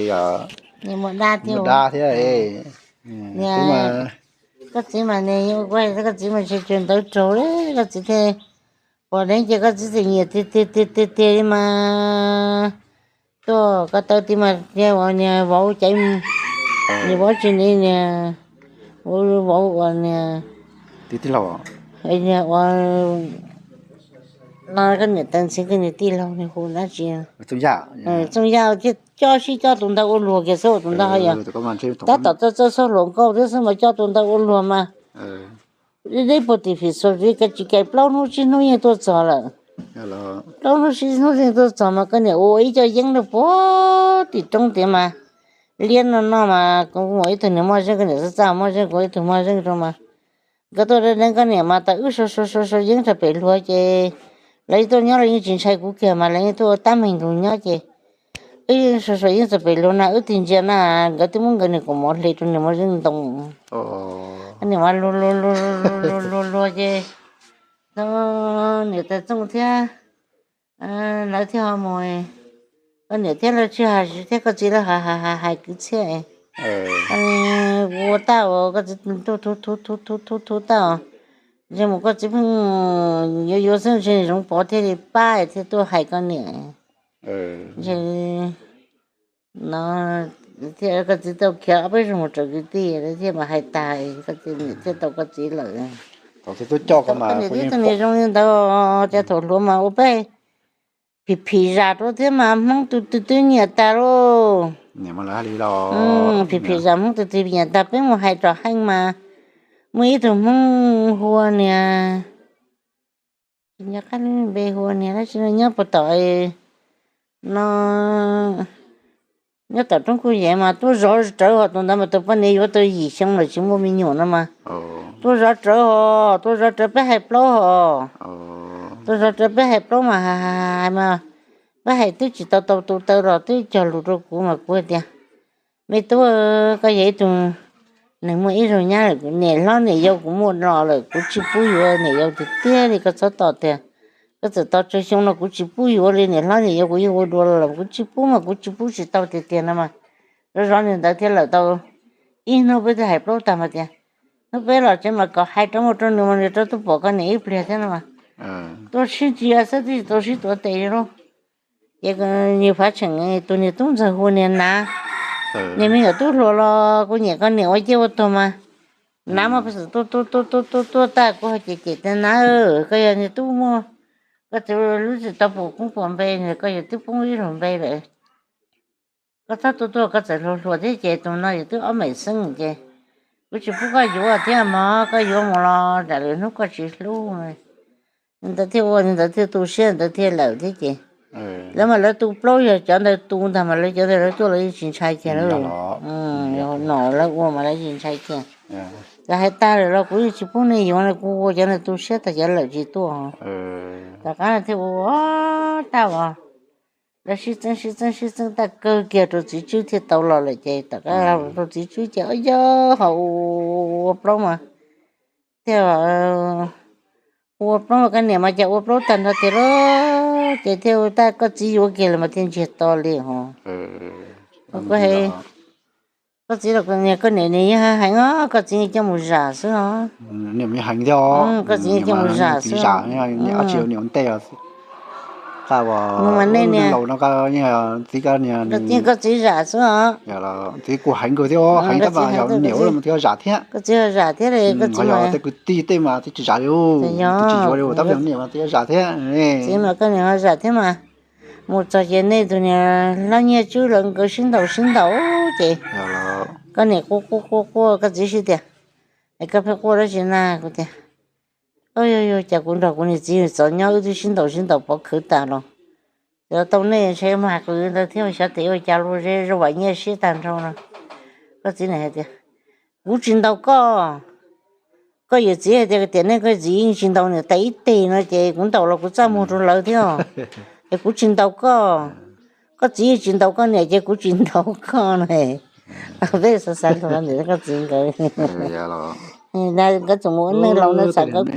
muaj dab thiab. Koj txiv mas, koj txiv mas ntshe tsuas ntawv raug li, koj txiv thiaj pom deev ces koj txiv txawm nyiam tiag tiag tiag tiag li mas. Tuaj ko taw ti mas niag vauv caiv, niag vauv tsis ni niag, vauv uas niag, niag ua no koj niam taw ntxhiv koj niag tij laug niag hu dab tsi, Txooj Yaj thiaj coj sib coj tus ntawd ua luag kiag xwb, tus ntawd ho yog tab tom txawj txawj xauj hluas nkauj thiab xwb mas coj tus ntawd ua luag mas. Deb puag tim Phim Xuas Viv kav tsis kav plaub hnub tsib hnub yeej tuaj txog lawm. Plaub hnub tsib hnub yeej tuaj txog mas koj niam ua ib co yeeb rau puag tim roob tiav mas liab no no mas kuv mus ib tug niag moj zeej, koj niam txaj txaj moj zeej, kuv ib tug moj zeej rau mas nkawd tuaj deev koj niam mas tas wb sau sau sau sau yeeb rau pem luag ces lawv tuaj nyob los yeej tsis ntshai kuv kiag mas lawv yeej tuaj ua tab meeg lug nyob ces wb sau sau yeeb txog pem luag na wb tig ntsia na nkawd twb muab nkawd niag kaus mom hle rau niag moj zeej ntoo. Niam mas luag luag luag luag luag luag luag ces niam tais Txooj thiab lawv thiaj ho mus Koj niam thiab lawv tsis hais thiab, koj txiv lawv hais hais hais kwv txhiaj. Ua tag uas koj txiv tuaj thu thu thu thu thu tag, ntshe mus koj txiv pheej yuav yuav xwb, ntshe Zoov Pov thiaj li pab thiaj tuaj hais koj niam. Ntshe no thiaj koj txiv tau khiav ob peb zaug mus raws kwv tij thiaj mas hais tas, koj txiv niam thiaj tau koj txiv lawm. Koj niam thiab koj niam zoo li ntawd, cas thaum hluas mas ua peb phim phim zam rau thiab mas Hmoob tus twg twb nyiam tas lauj. Phim phim zam Hmoob tus twg nyiam tas, peb mus hais rov heej mas muaj ib tug Hmoob hu ua niag, tsis nco qab lub npe hu ua niag dab tsi no, nyob puag tom no, nyob tom roob Kuj Yev mas tuaj zov rawv hos, tus ntawd mas tus poj niam yuav tau yim xyoo lawm tsis muaj me nyuam no mas tuaj zov rawv hos, tuaj zov rawv peb hais plaub hos. Tuaj zov rawv peb hais plaub mas hais mas peb hais twb tsis tau tau tu taw los twb cog lus rau kuv mas kuv hais tias, me tub, koj yog ib tug neeg muaj ib zaug nyab lawm, niam hlob niam yau kuv muaj los lawm, kuv tsis pub yuav niam yau tiag tiag li, koj txhob tos tiag. Koj txawm tos tsawg xyoo no kuv tsis pub yuav li, niam hlob niam yau kuv yeej ua dua los lawm, kuv tsis pub mas kuv tsis pub tsis tau tiag tiag no mas. Zov zov niag ntawd thiaj lawm tau ib hnub peb twb hais plaub tag mas tias, hnub peb los tsev mas kom hais rau mus rau nws mas nws rov tuaj pom koj niam ib pliag thiab no mas. Tuaj sib ntsia xwb twb tsis tau sib tuav tes li. Ces nws phav tseem tus niag tub ntxawg hu niag Nav, niag me nyuam tub hluas los kuv nyiam koj niam ua ciaj ua tuag mas. Nav mas pes tuaj tuaj tuaj tuaj tuaj tuaj tag kuv ho cem cem tias, Nav, koj yog niag tub muaj, koj txawm lub tsis tau pum koob pua npe, koj yog twb poob ib zaug npe lawm. Koj txhob tuaj tuaj, koj txawm hluas hluas thiab ces tus no yog twb ob meem xeeb ces kuv tsis pub koj yuav thiab mog, koj yuav mus los tsam lwm hnub koj tsis hlub. Ntawd thiaj ua, ntawd thiaj tu siab, ntawd thiaj lawm thiab ces lawv mas lawv tu plaub, yog cov ntawd tu ntag mas lawv cov ntawd lawv tuaj los yeej tsis ntshai kiag lawm. Nom lawv ua mas lawv tsis ntshai kiag. Txawm hais tag lawm los kuv yeej tsis pub nej yuav, kuv ua cov ntawd tu siab tag cov lawm tsis tuaj. Tom qab thiaj ua tag uas lawv sib txeeb sib txeeb sib txeeb tag kawg kiag rau txiv Tswb thiaj tau los lawm ces tom qab rau txiv Tswb ces yog ho ua plaub mas thiaj ua plaub mas koj niam mas cas ua plaub tag nrho tiag lauj, ces thiaj ua tag koj txiv yuav kiag lawm mas thiaj ntsiag to li ho. Koj txiv los niag koj niam nws yeej heev os, koj txiv coj mus zam xwb os. Koj txiv coj mus zam xwb. Txiv no mas nej niag, txiv koj txiv zam xwb os. Txiv kuj heev kawg thiab, heev tab mas yog niam ua los txiv zam thiab. Koj txiv ho zam thiab li, koj txiv yog tej kwv tij tej mas txiv tsis zam li, txiv tsis yuav li, tab yog niam mas txiv zam thiab. Txiv mas koj niam ho zam thiab mas. Mus txog ces nej tus niam hlob Nyiaj Tswb lawv nkawd sib ntaus sib ntaus ces koj niam quaj quaj quaj quaj, koj txiv sib tias, es koj pheej quaj dab tsi na? Kuv tias, yog yog cas kuv nrog kuv niam txiv txom nyog wb twb sib ntaus sib ntaus pov khwv tas los, tau nej ntshe mag kuv ntawd thiab xyov tes ua cas los ze zoo vam nyiaj siab tag nrho no. Koj txiv niam hais tias, kuv tsis ntaus koj. Koj yawm txiv hais tias tiam neej koj txiv yeej tsis ntaus niam tais ib teg no ces kuv ntaus los kuv txaj muag rau lawv thiab. Es kuv tsis ntaus koj, koj txiv yeej tsis ntaus koj niam ces kuv tsis ntaus koj no. Peb xav xav nrog niam koj txiv nkawd, nkawd txawm mus ua neej laus no, xam nkawd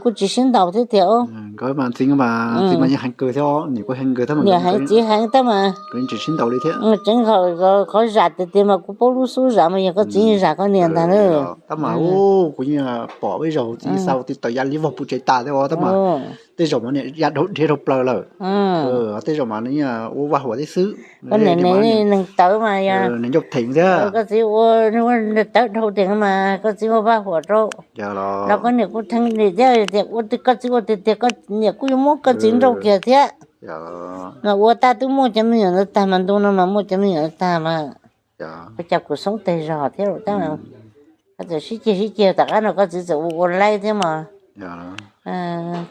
kuj tsis sib ntaus thiab tiag. Nkawd mas txiv mas txiv mas yeej heev kawg thiab, niam kuj heev kawg thiab, niam heev txiv heev tab mas tsis sib ntaus li thiab. Tseeb, qhov zam tiag tiag mas kuv paub lub xub zam mas yog koj txiv zam koj niam ntag na. Tab mas kuv yeej pom peb zaug txiv xa ua tib tawm ya li vog pub tsev tas thiab tab mas tej zaum mas niam ya dhau dhia dhau plaws lawm. Tej zaum mas nws ua vaj huam tib xwb. Koj niam neeg tawv mas yog nws ncauj theem thiab. Koj txiv ua tawv dhau tiag mas koj txiv ua vaj huam rau los koj niam kuj theej niam thiab tias ua koj txiv ua tiag tiag koj niam kuj yuav muab koj txiv nrauj kiag thiab. Mas ua tag twb muaj cov me nyuam ntawd tag mas ntu no mas muaj cov me nyuam ntawd tag mas ua cas kuv xoob teg zog thiab tab mas. Koj txawm sib ceg sib ceg tom qab no koj txiv txawm ua ua laib thiab mas.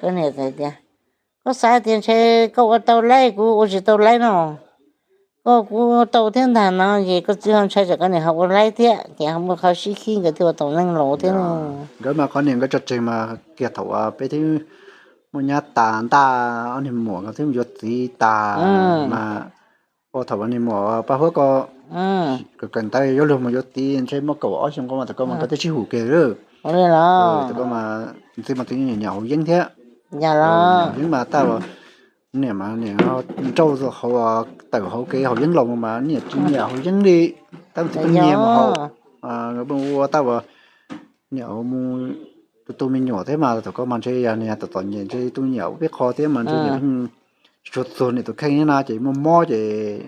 Koj niam txawm tias, koj xav tias ntshe koj ua tau laib kuv ua tsis tau laib no. Koj kuv tau thiab ntag no ces koj txiv ho ntshai tsam koj niam ho ua laib thiab ces ho muaj qhov sib khib nkawd thiaj ua tau neej laus thiab. Nkawd mas qhov niam nkawd tso tseg mas kiag thaum uas peb twb muaj nyab tas ntaj, ob niag muam nkawd twb mus yuav txiv tas mas ua thaum niag muam Paj Huab ko kawm kawm ntawv yuav luag mus yuav txiv ntshe muaj kaum ob xyoo ko mas tam ko mas nkawd twb sib hum kiag lawm. Tam ko mas ntxwv mas twb nyiam hauv yeeb thiab. Yeeb mas tab Niam mas niam nrauj hauv, tawm hauv kev haus yeeb los mas niam tsis nyiam haus yeeb li, tab sis pheej nyiag mus haus. Ua tab ua niam mus tu tu me nyuam thiab mas thaum ko mas ntshe yog niam tom tom nyem ntshe tu me nyuam ua peb qho thiab mas ntshe niam pheej tsis tshua txuag niam tus kheej thiab na ces muaj mob ces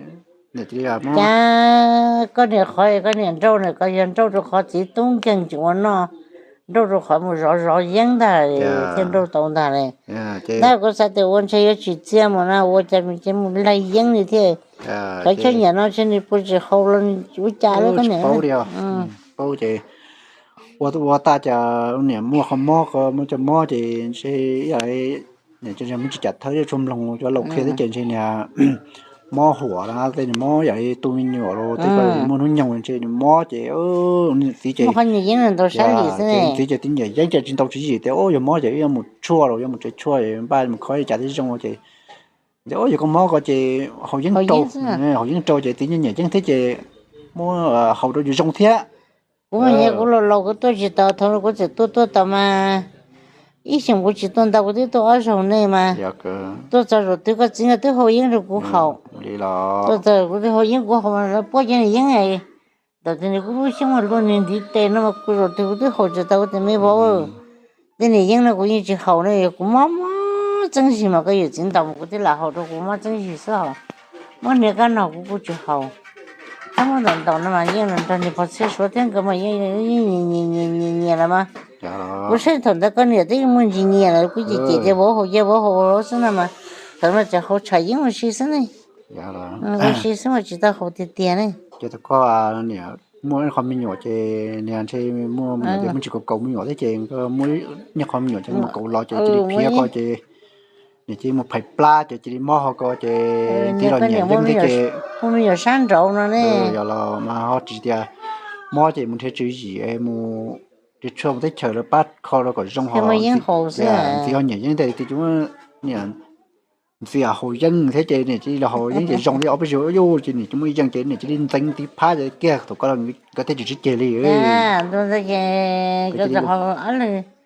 niam cia li mob. Cas koj niam qhov koj niam nrauj na, koj yog nrauj rau qhov txiv tub nkeeg tsis ua noj, nrauj rau qhov mus zov zov yeeb ntag thiaj nrauj tau ntag li. Ntag kuv xav tias ua ntshe yuav tsis txia mus na, ua cas mus laig yeeb li thiab. Cov choj nyiam no ntshe nws puas tsis haus los ua cas li koj niam. Paub ces ua ua tag cas niam muaj qhov mob, muaj cov mob ces ntshe ib yam li niam tsis muaj tsis cas thawj tshua mloog cov laus qhia thiab ces ntshe niam mob huam na, tej niam mob yam li tu me nyuam los tej ko muaj hnub nyoog ntshe niam mob ces niam txiv ces, txiv ces tib nyiam yeeb ces tsis ntau tswv yim tias yog mob ces wb yuav mus tshuaj los yuav mus tsev tshuaj npaj mus kho li cas thiaj zoo ces, yog koj mob ko ces haus yeeb rau, haus yeeb rau ces txiv nyiam yeeb thiab ces muab haus rau yus zoo thiab. Kuv mas yog kuv laus laus kuv tuaj tsis tau, thaum no kuv txawm tuaj tuaj tau mas ib xyoos kuv tsis tuaj ntau kuv twb tuaj ob zaug nej mas. Tuaj txog zaum twg koj txiv nkawd twb hau yeeb rau kuv haus. Tuaj txog kuv twb hau yeeb kuv haus mas lawv puab cov niag yeeb ntawm tes nws kuj lub xyoob luaj nws ntiv tes no mas kuv zaum twg kuv twb haus tsis tau kuv tias me vauv, tej niag yeeb no kuv yeej tsis haus na, yog kuv mob mob txeeb zig mas koj yawm txiv ntaus mas kuv thiaj lam haus rau kuv mob txeeb zig xwb hos. Muab hniav kab nog kuv kuj tsis haus. Txhob muab ntau ntau no mas yeej los nrog niag pog txhiaj suav thiab nkawd mas yeej nyias nyias los mas. Kuv saib thaum ntawd koj niam twb muaj ntsis nyias lawm kuv cem cem tias vauv haus yeeb vauv haus xwb no mas, thaum no tseem haus tsham yeeb ua si xwb ne. Ua si xwb mas tsis tau haus tiag tiag ne. Ces thaum koj niam muaj ib qho me nyuam ces niam ntshe muaj me nyuam ces muaj tsis kaus kaus me nyuam thiab ces nkawd muaj ib qho me nyuam ces mus kaus los ces cia li khiav ko ces niam cia li mus phais plab ces cia li mob ho ko ces tib los nyiam yeeb thiab ces muaj me nyuam sab nraud no ne. Yog los mas ho tsis tias mob ces mus nrhiav tswv yim mus, tsis tshua mus teb chaws lawv pab kho rau kom zoo ho. Ntxiv ho nyiam yeeb ntej tias ntxiv haus yeeb thiab ces niam cia li los haus yeeb ces zoo li ob peb zaug yuj ces niam cia li muaj yeej ces niam cia li ntxeev tiv phab ces kiag thaum ko nkawd thiaj tsis sib ceg li.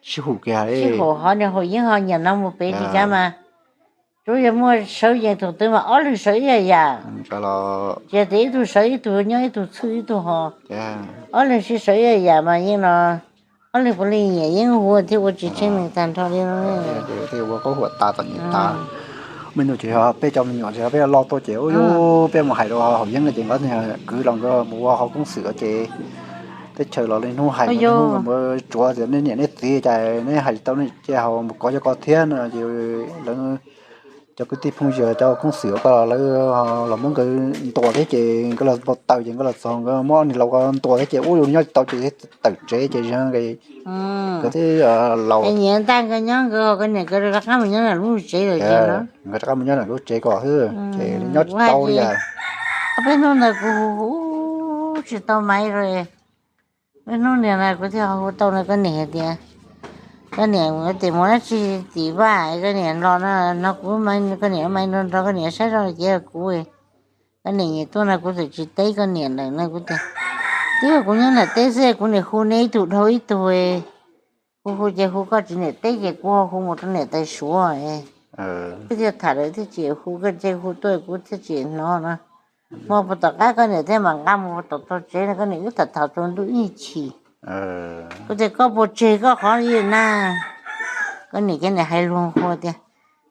Sib hum kiag, sib hum ho niag haus yeeb ho nyiam no mus pem tsis kav mas. Tsuav yog muaj sawv yees thaum twg mas ob leeg sawv ib yam yam. Tsis tias ib tug sawv ib tug nyob ib tug txhwj ib tug ho. Ob leeg sib sawv ib yam yam mas yeej no, ob leeg puav leej nyiam yeeb hu thiab ua tsis tsheej neeg tag nrho li no. Ua qab huam tas txom nyem tas. Me nyuam ces peb cov me nyuam ces peb loj tuaj ces ua peb mus hais rau haus yeeb no ces nkawd kwv los nkawd mus ua hauv koob xwm ces teb chaws los li hnub hais hnub mus tsuav tias nej niam nej txiv cas neb hais tau nej cia haus mus kov cov ko thiab no ces lawv cov kwv tij phooj ywg cov koob xwm ko lawv los muab nkawd ntuas thiab ces nkawd los npau taws ces nkawd los txog nkawd muab niag laus ko ntuas thiab ces ua yus nyob tsis tau ces tawm tsev ces nkawd twb laus. Nyias ntaj nkawd nyob nkawd, koj niam nkawd rov qab mus nyob nram lub tsev lawm ces nkawd rov qab mus nyob nram lub tsev ko xwb ces nyob tsis tau li. Peb hnub ntawd kuv hu hu tsis tau Maiv li. Peb hnub niag na kuv thiaj hu tau no koj niam hais tias, koj niam tias mus dab tsi tim vaj koj niam los no, no kuv, koj niam Maiv nrog nrog koj niam saib zoj ces yog kuv. Koj niam nyiam tuaj no kuv txawm tsis teb koj niam lawm no kuv tias, twb yog kuv nyob nram teb xwb kuv niam hu nej ib tug dhau ib tug. Kuv hu ces hu koj tsis niam teb ces kuv ho hu mus rau niam tais Suav. Kuv thiaj tham lawm thiaj tsis hu koj ces hu tuaj kuv thiaj tsis hnov no. Mus puas tom qab koj niam thiaj mam nqa mus tom tog tsev no koj niam wb tham tham tsaus ntuj ib chim. Kuv tias koj puas tseg koj qhov li na? Koj niam ces niam hais luag hu tias,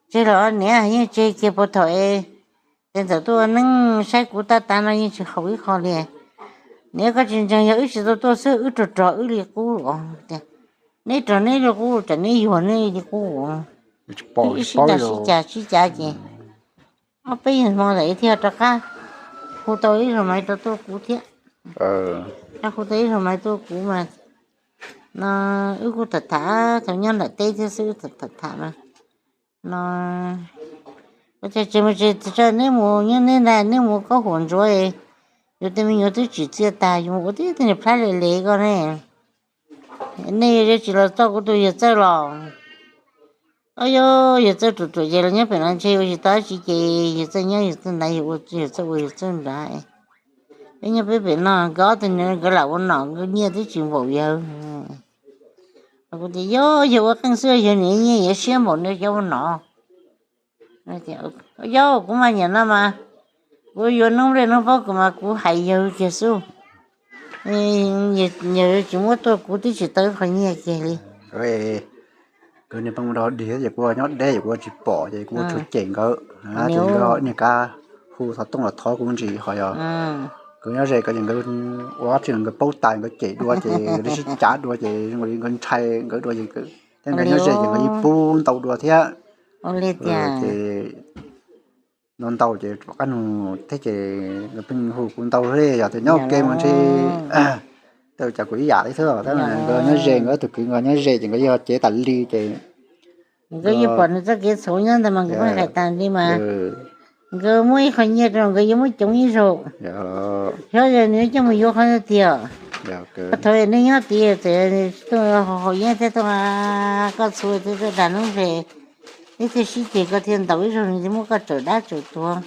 tseg los niam, yeej tseg kiag puag thaum es tes ntxawm tuaj ua neeb saib kuv tab tas no yeej tsis haus ib qho li. Niam koj tsis ntseeg yog wb tsis tau tuaj xwb wb rog rog wb li qub los tias, neb rog neb li qub tsam neb yuag neb li qub. Wb sib ntaus sib cav sib cav ces ob peb hmo ntawd thiaj rov qab hu tau ib zaug Maiv rau tuaj kuv thiab. Hu tau ib zaug Maiv tuaj kuv mas no wb kuj tham tham thaum nyob nram teb thiab xwb wb tham tham mas no ua cas tsis mus tsis tsa neb mus nyob neb na neb mus kaub huam ntsuav, yus tej me nyuam twb tsim txiaj tag yus mus ua tib tej niag plab le le ko ne. Nej yuav tsis los txog kuv tus yawg Txawj los? Ob, yog yawg Txawj ruam ruam ces los nyob pem no ntshe ua tsis tau dab tsi ces yawg Txawj nyob yawg Txawj ntawd, yawg ua yawg Txawj ua yawg Txawj nrad. Peb nyob peb pem no nkawd ob tug niag nkawd lam ua nom nkawd nyiaj twb tsis npaum yawg. Kuv tias yog yawg ua qeej xwb yawg niag nyiaj yuav siab npaum no cov ua nom. Yog kuv mas nyiam no mas, kuv yuav noob nplej noob pob kws mas kuv hais yawg kiag xwb. Yawg tsis muab tuaj kuv twb tsis tau qhov nyiaj kiag li. Nkawd niag poj mus rau dig ces kuv nyob deb ces kuv tsis pom ces kuv tsuas cem nkawd. Ces nkawd niag kab hu xov tooj los thov kuv ntsis ho yog nkawd nyob ze ko ces nkawd ua tsi nkawd paub tas nkawd cem dua ces nkawd sib cav dua ces zoo li nkawd ntshai nkawd dua ces thiab nkawd nyob ze ces nkawd yeej pub ntau dua thiab. Ces no ntau ces rov qab nug thiab ces nkawd pheej hu kuv ntau li yog tias nyob ua ke mas ntshe tej cas kuv ib yam li xwb tab nkawd nyob ze nkawd ob tug kwv nkawd nyob ze ces nkawd yog cev tas li ces nkawd yeej pom nws txoj kev txhaum nyob ntawd mas nkawd pheej hais tas li mas nkawd muab ib qho nyiaj rau nkawd yuav muab coob ib zaug. Xyov yog nws coj mus yuav qhov tiag. Thaum nej nyob tid txawm tuaj haus yeeb thiab tuaj koj txhua thiab tuaj dag noob ze, ib tug sib ceg koj thiaj ntaus ib zaug nws thiaj muab koj tsawm dab tsawm tuag.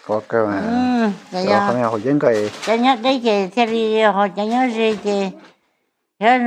Cov nyob deb ces thiaj li ho cov nyob ze ces yog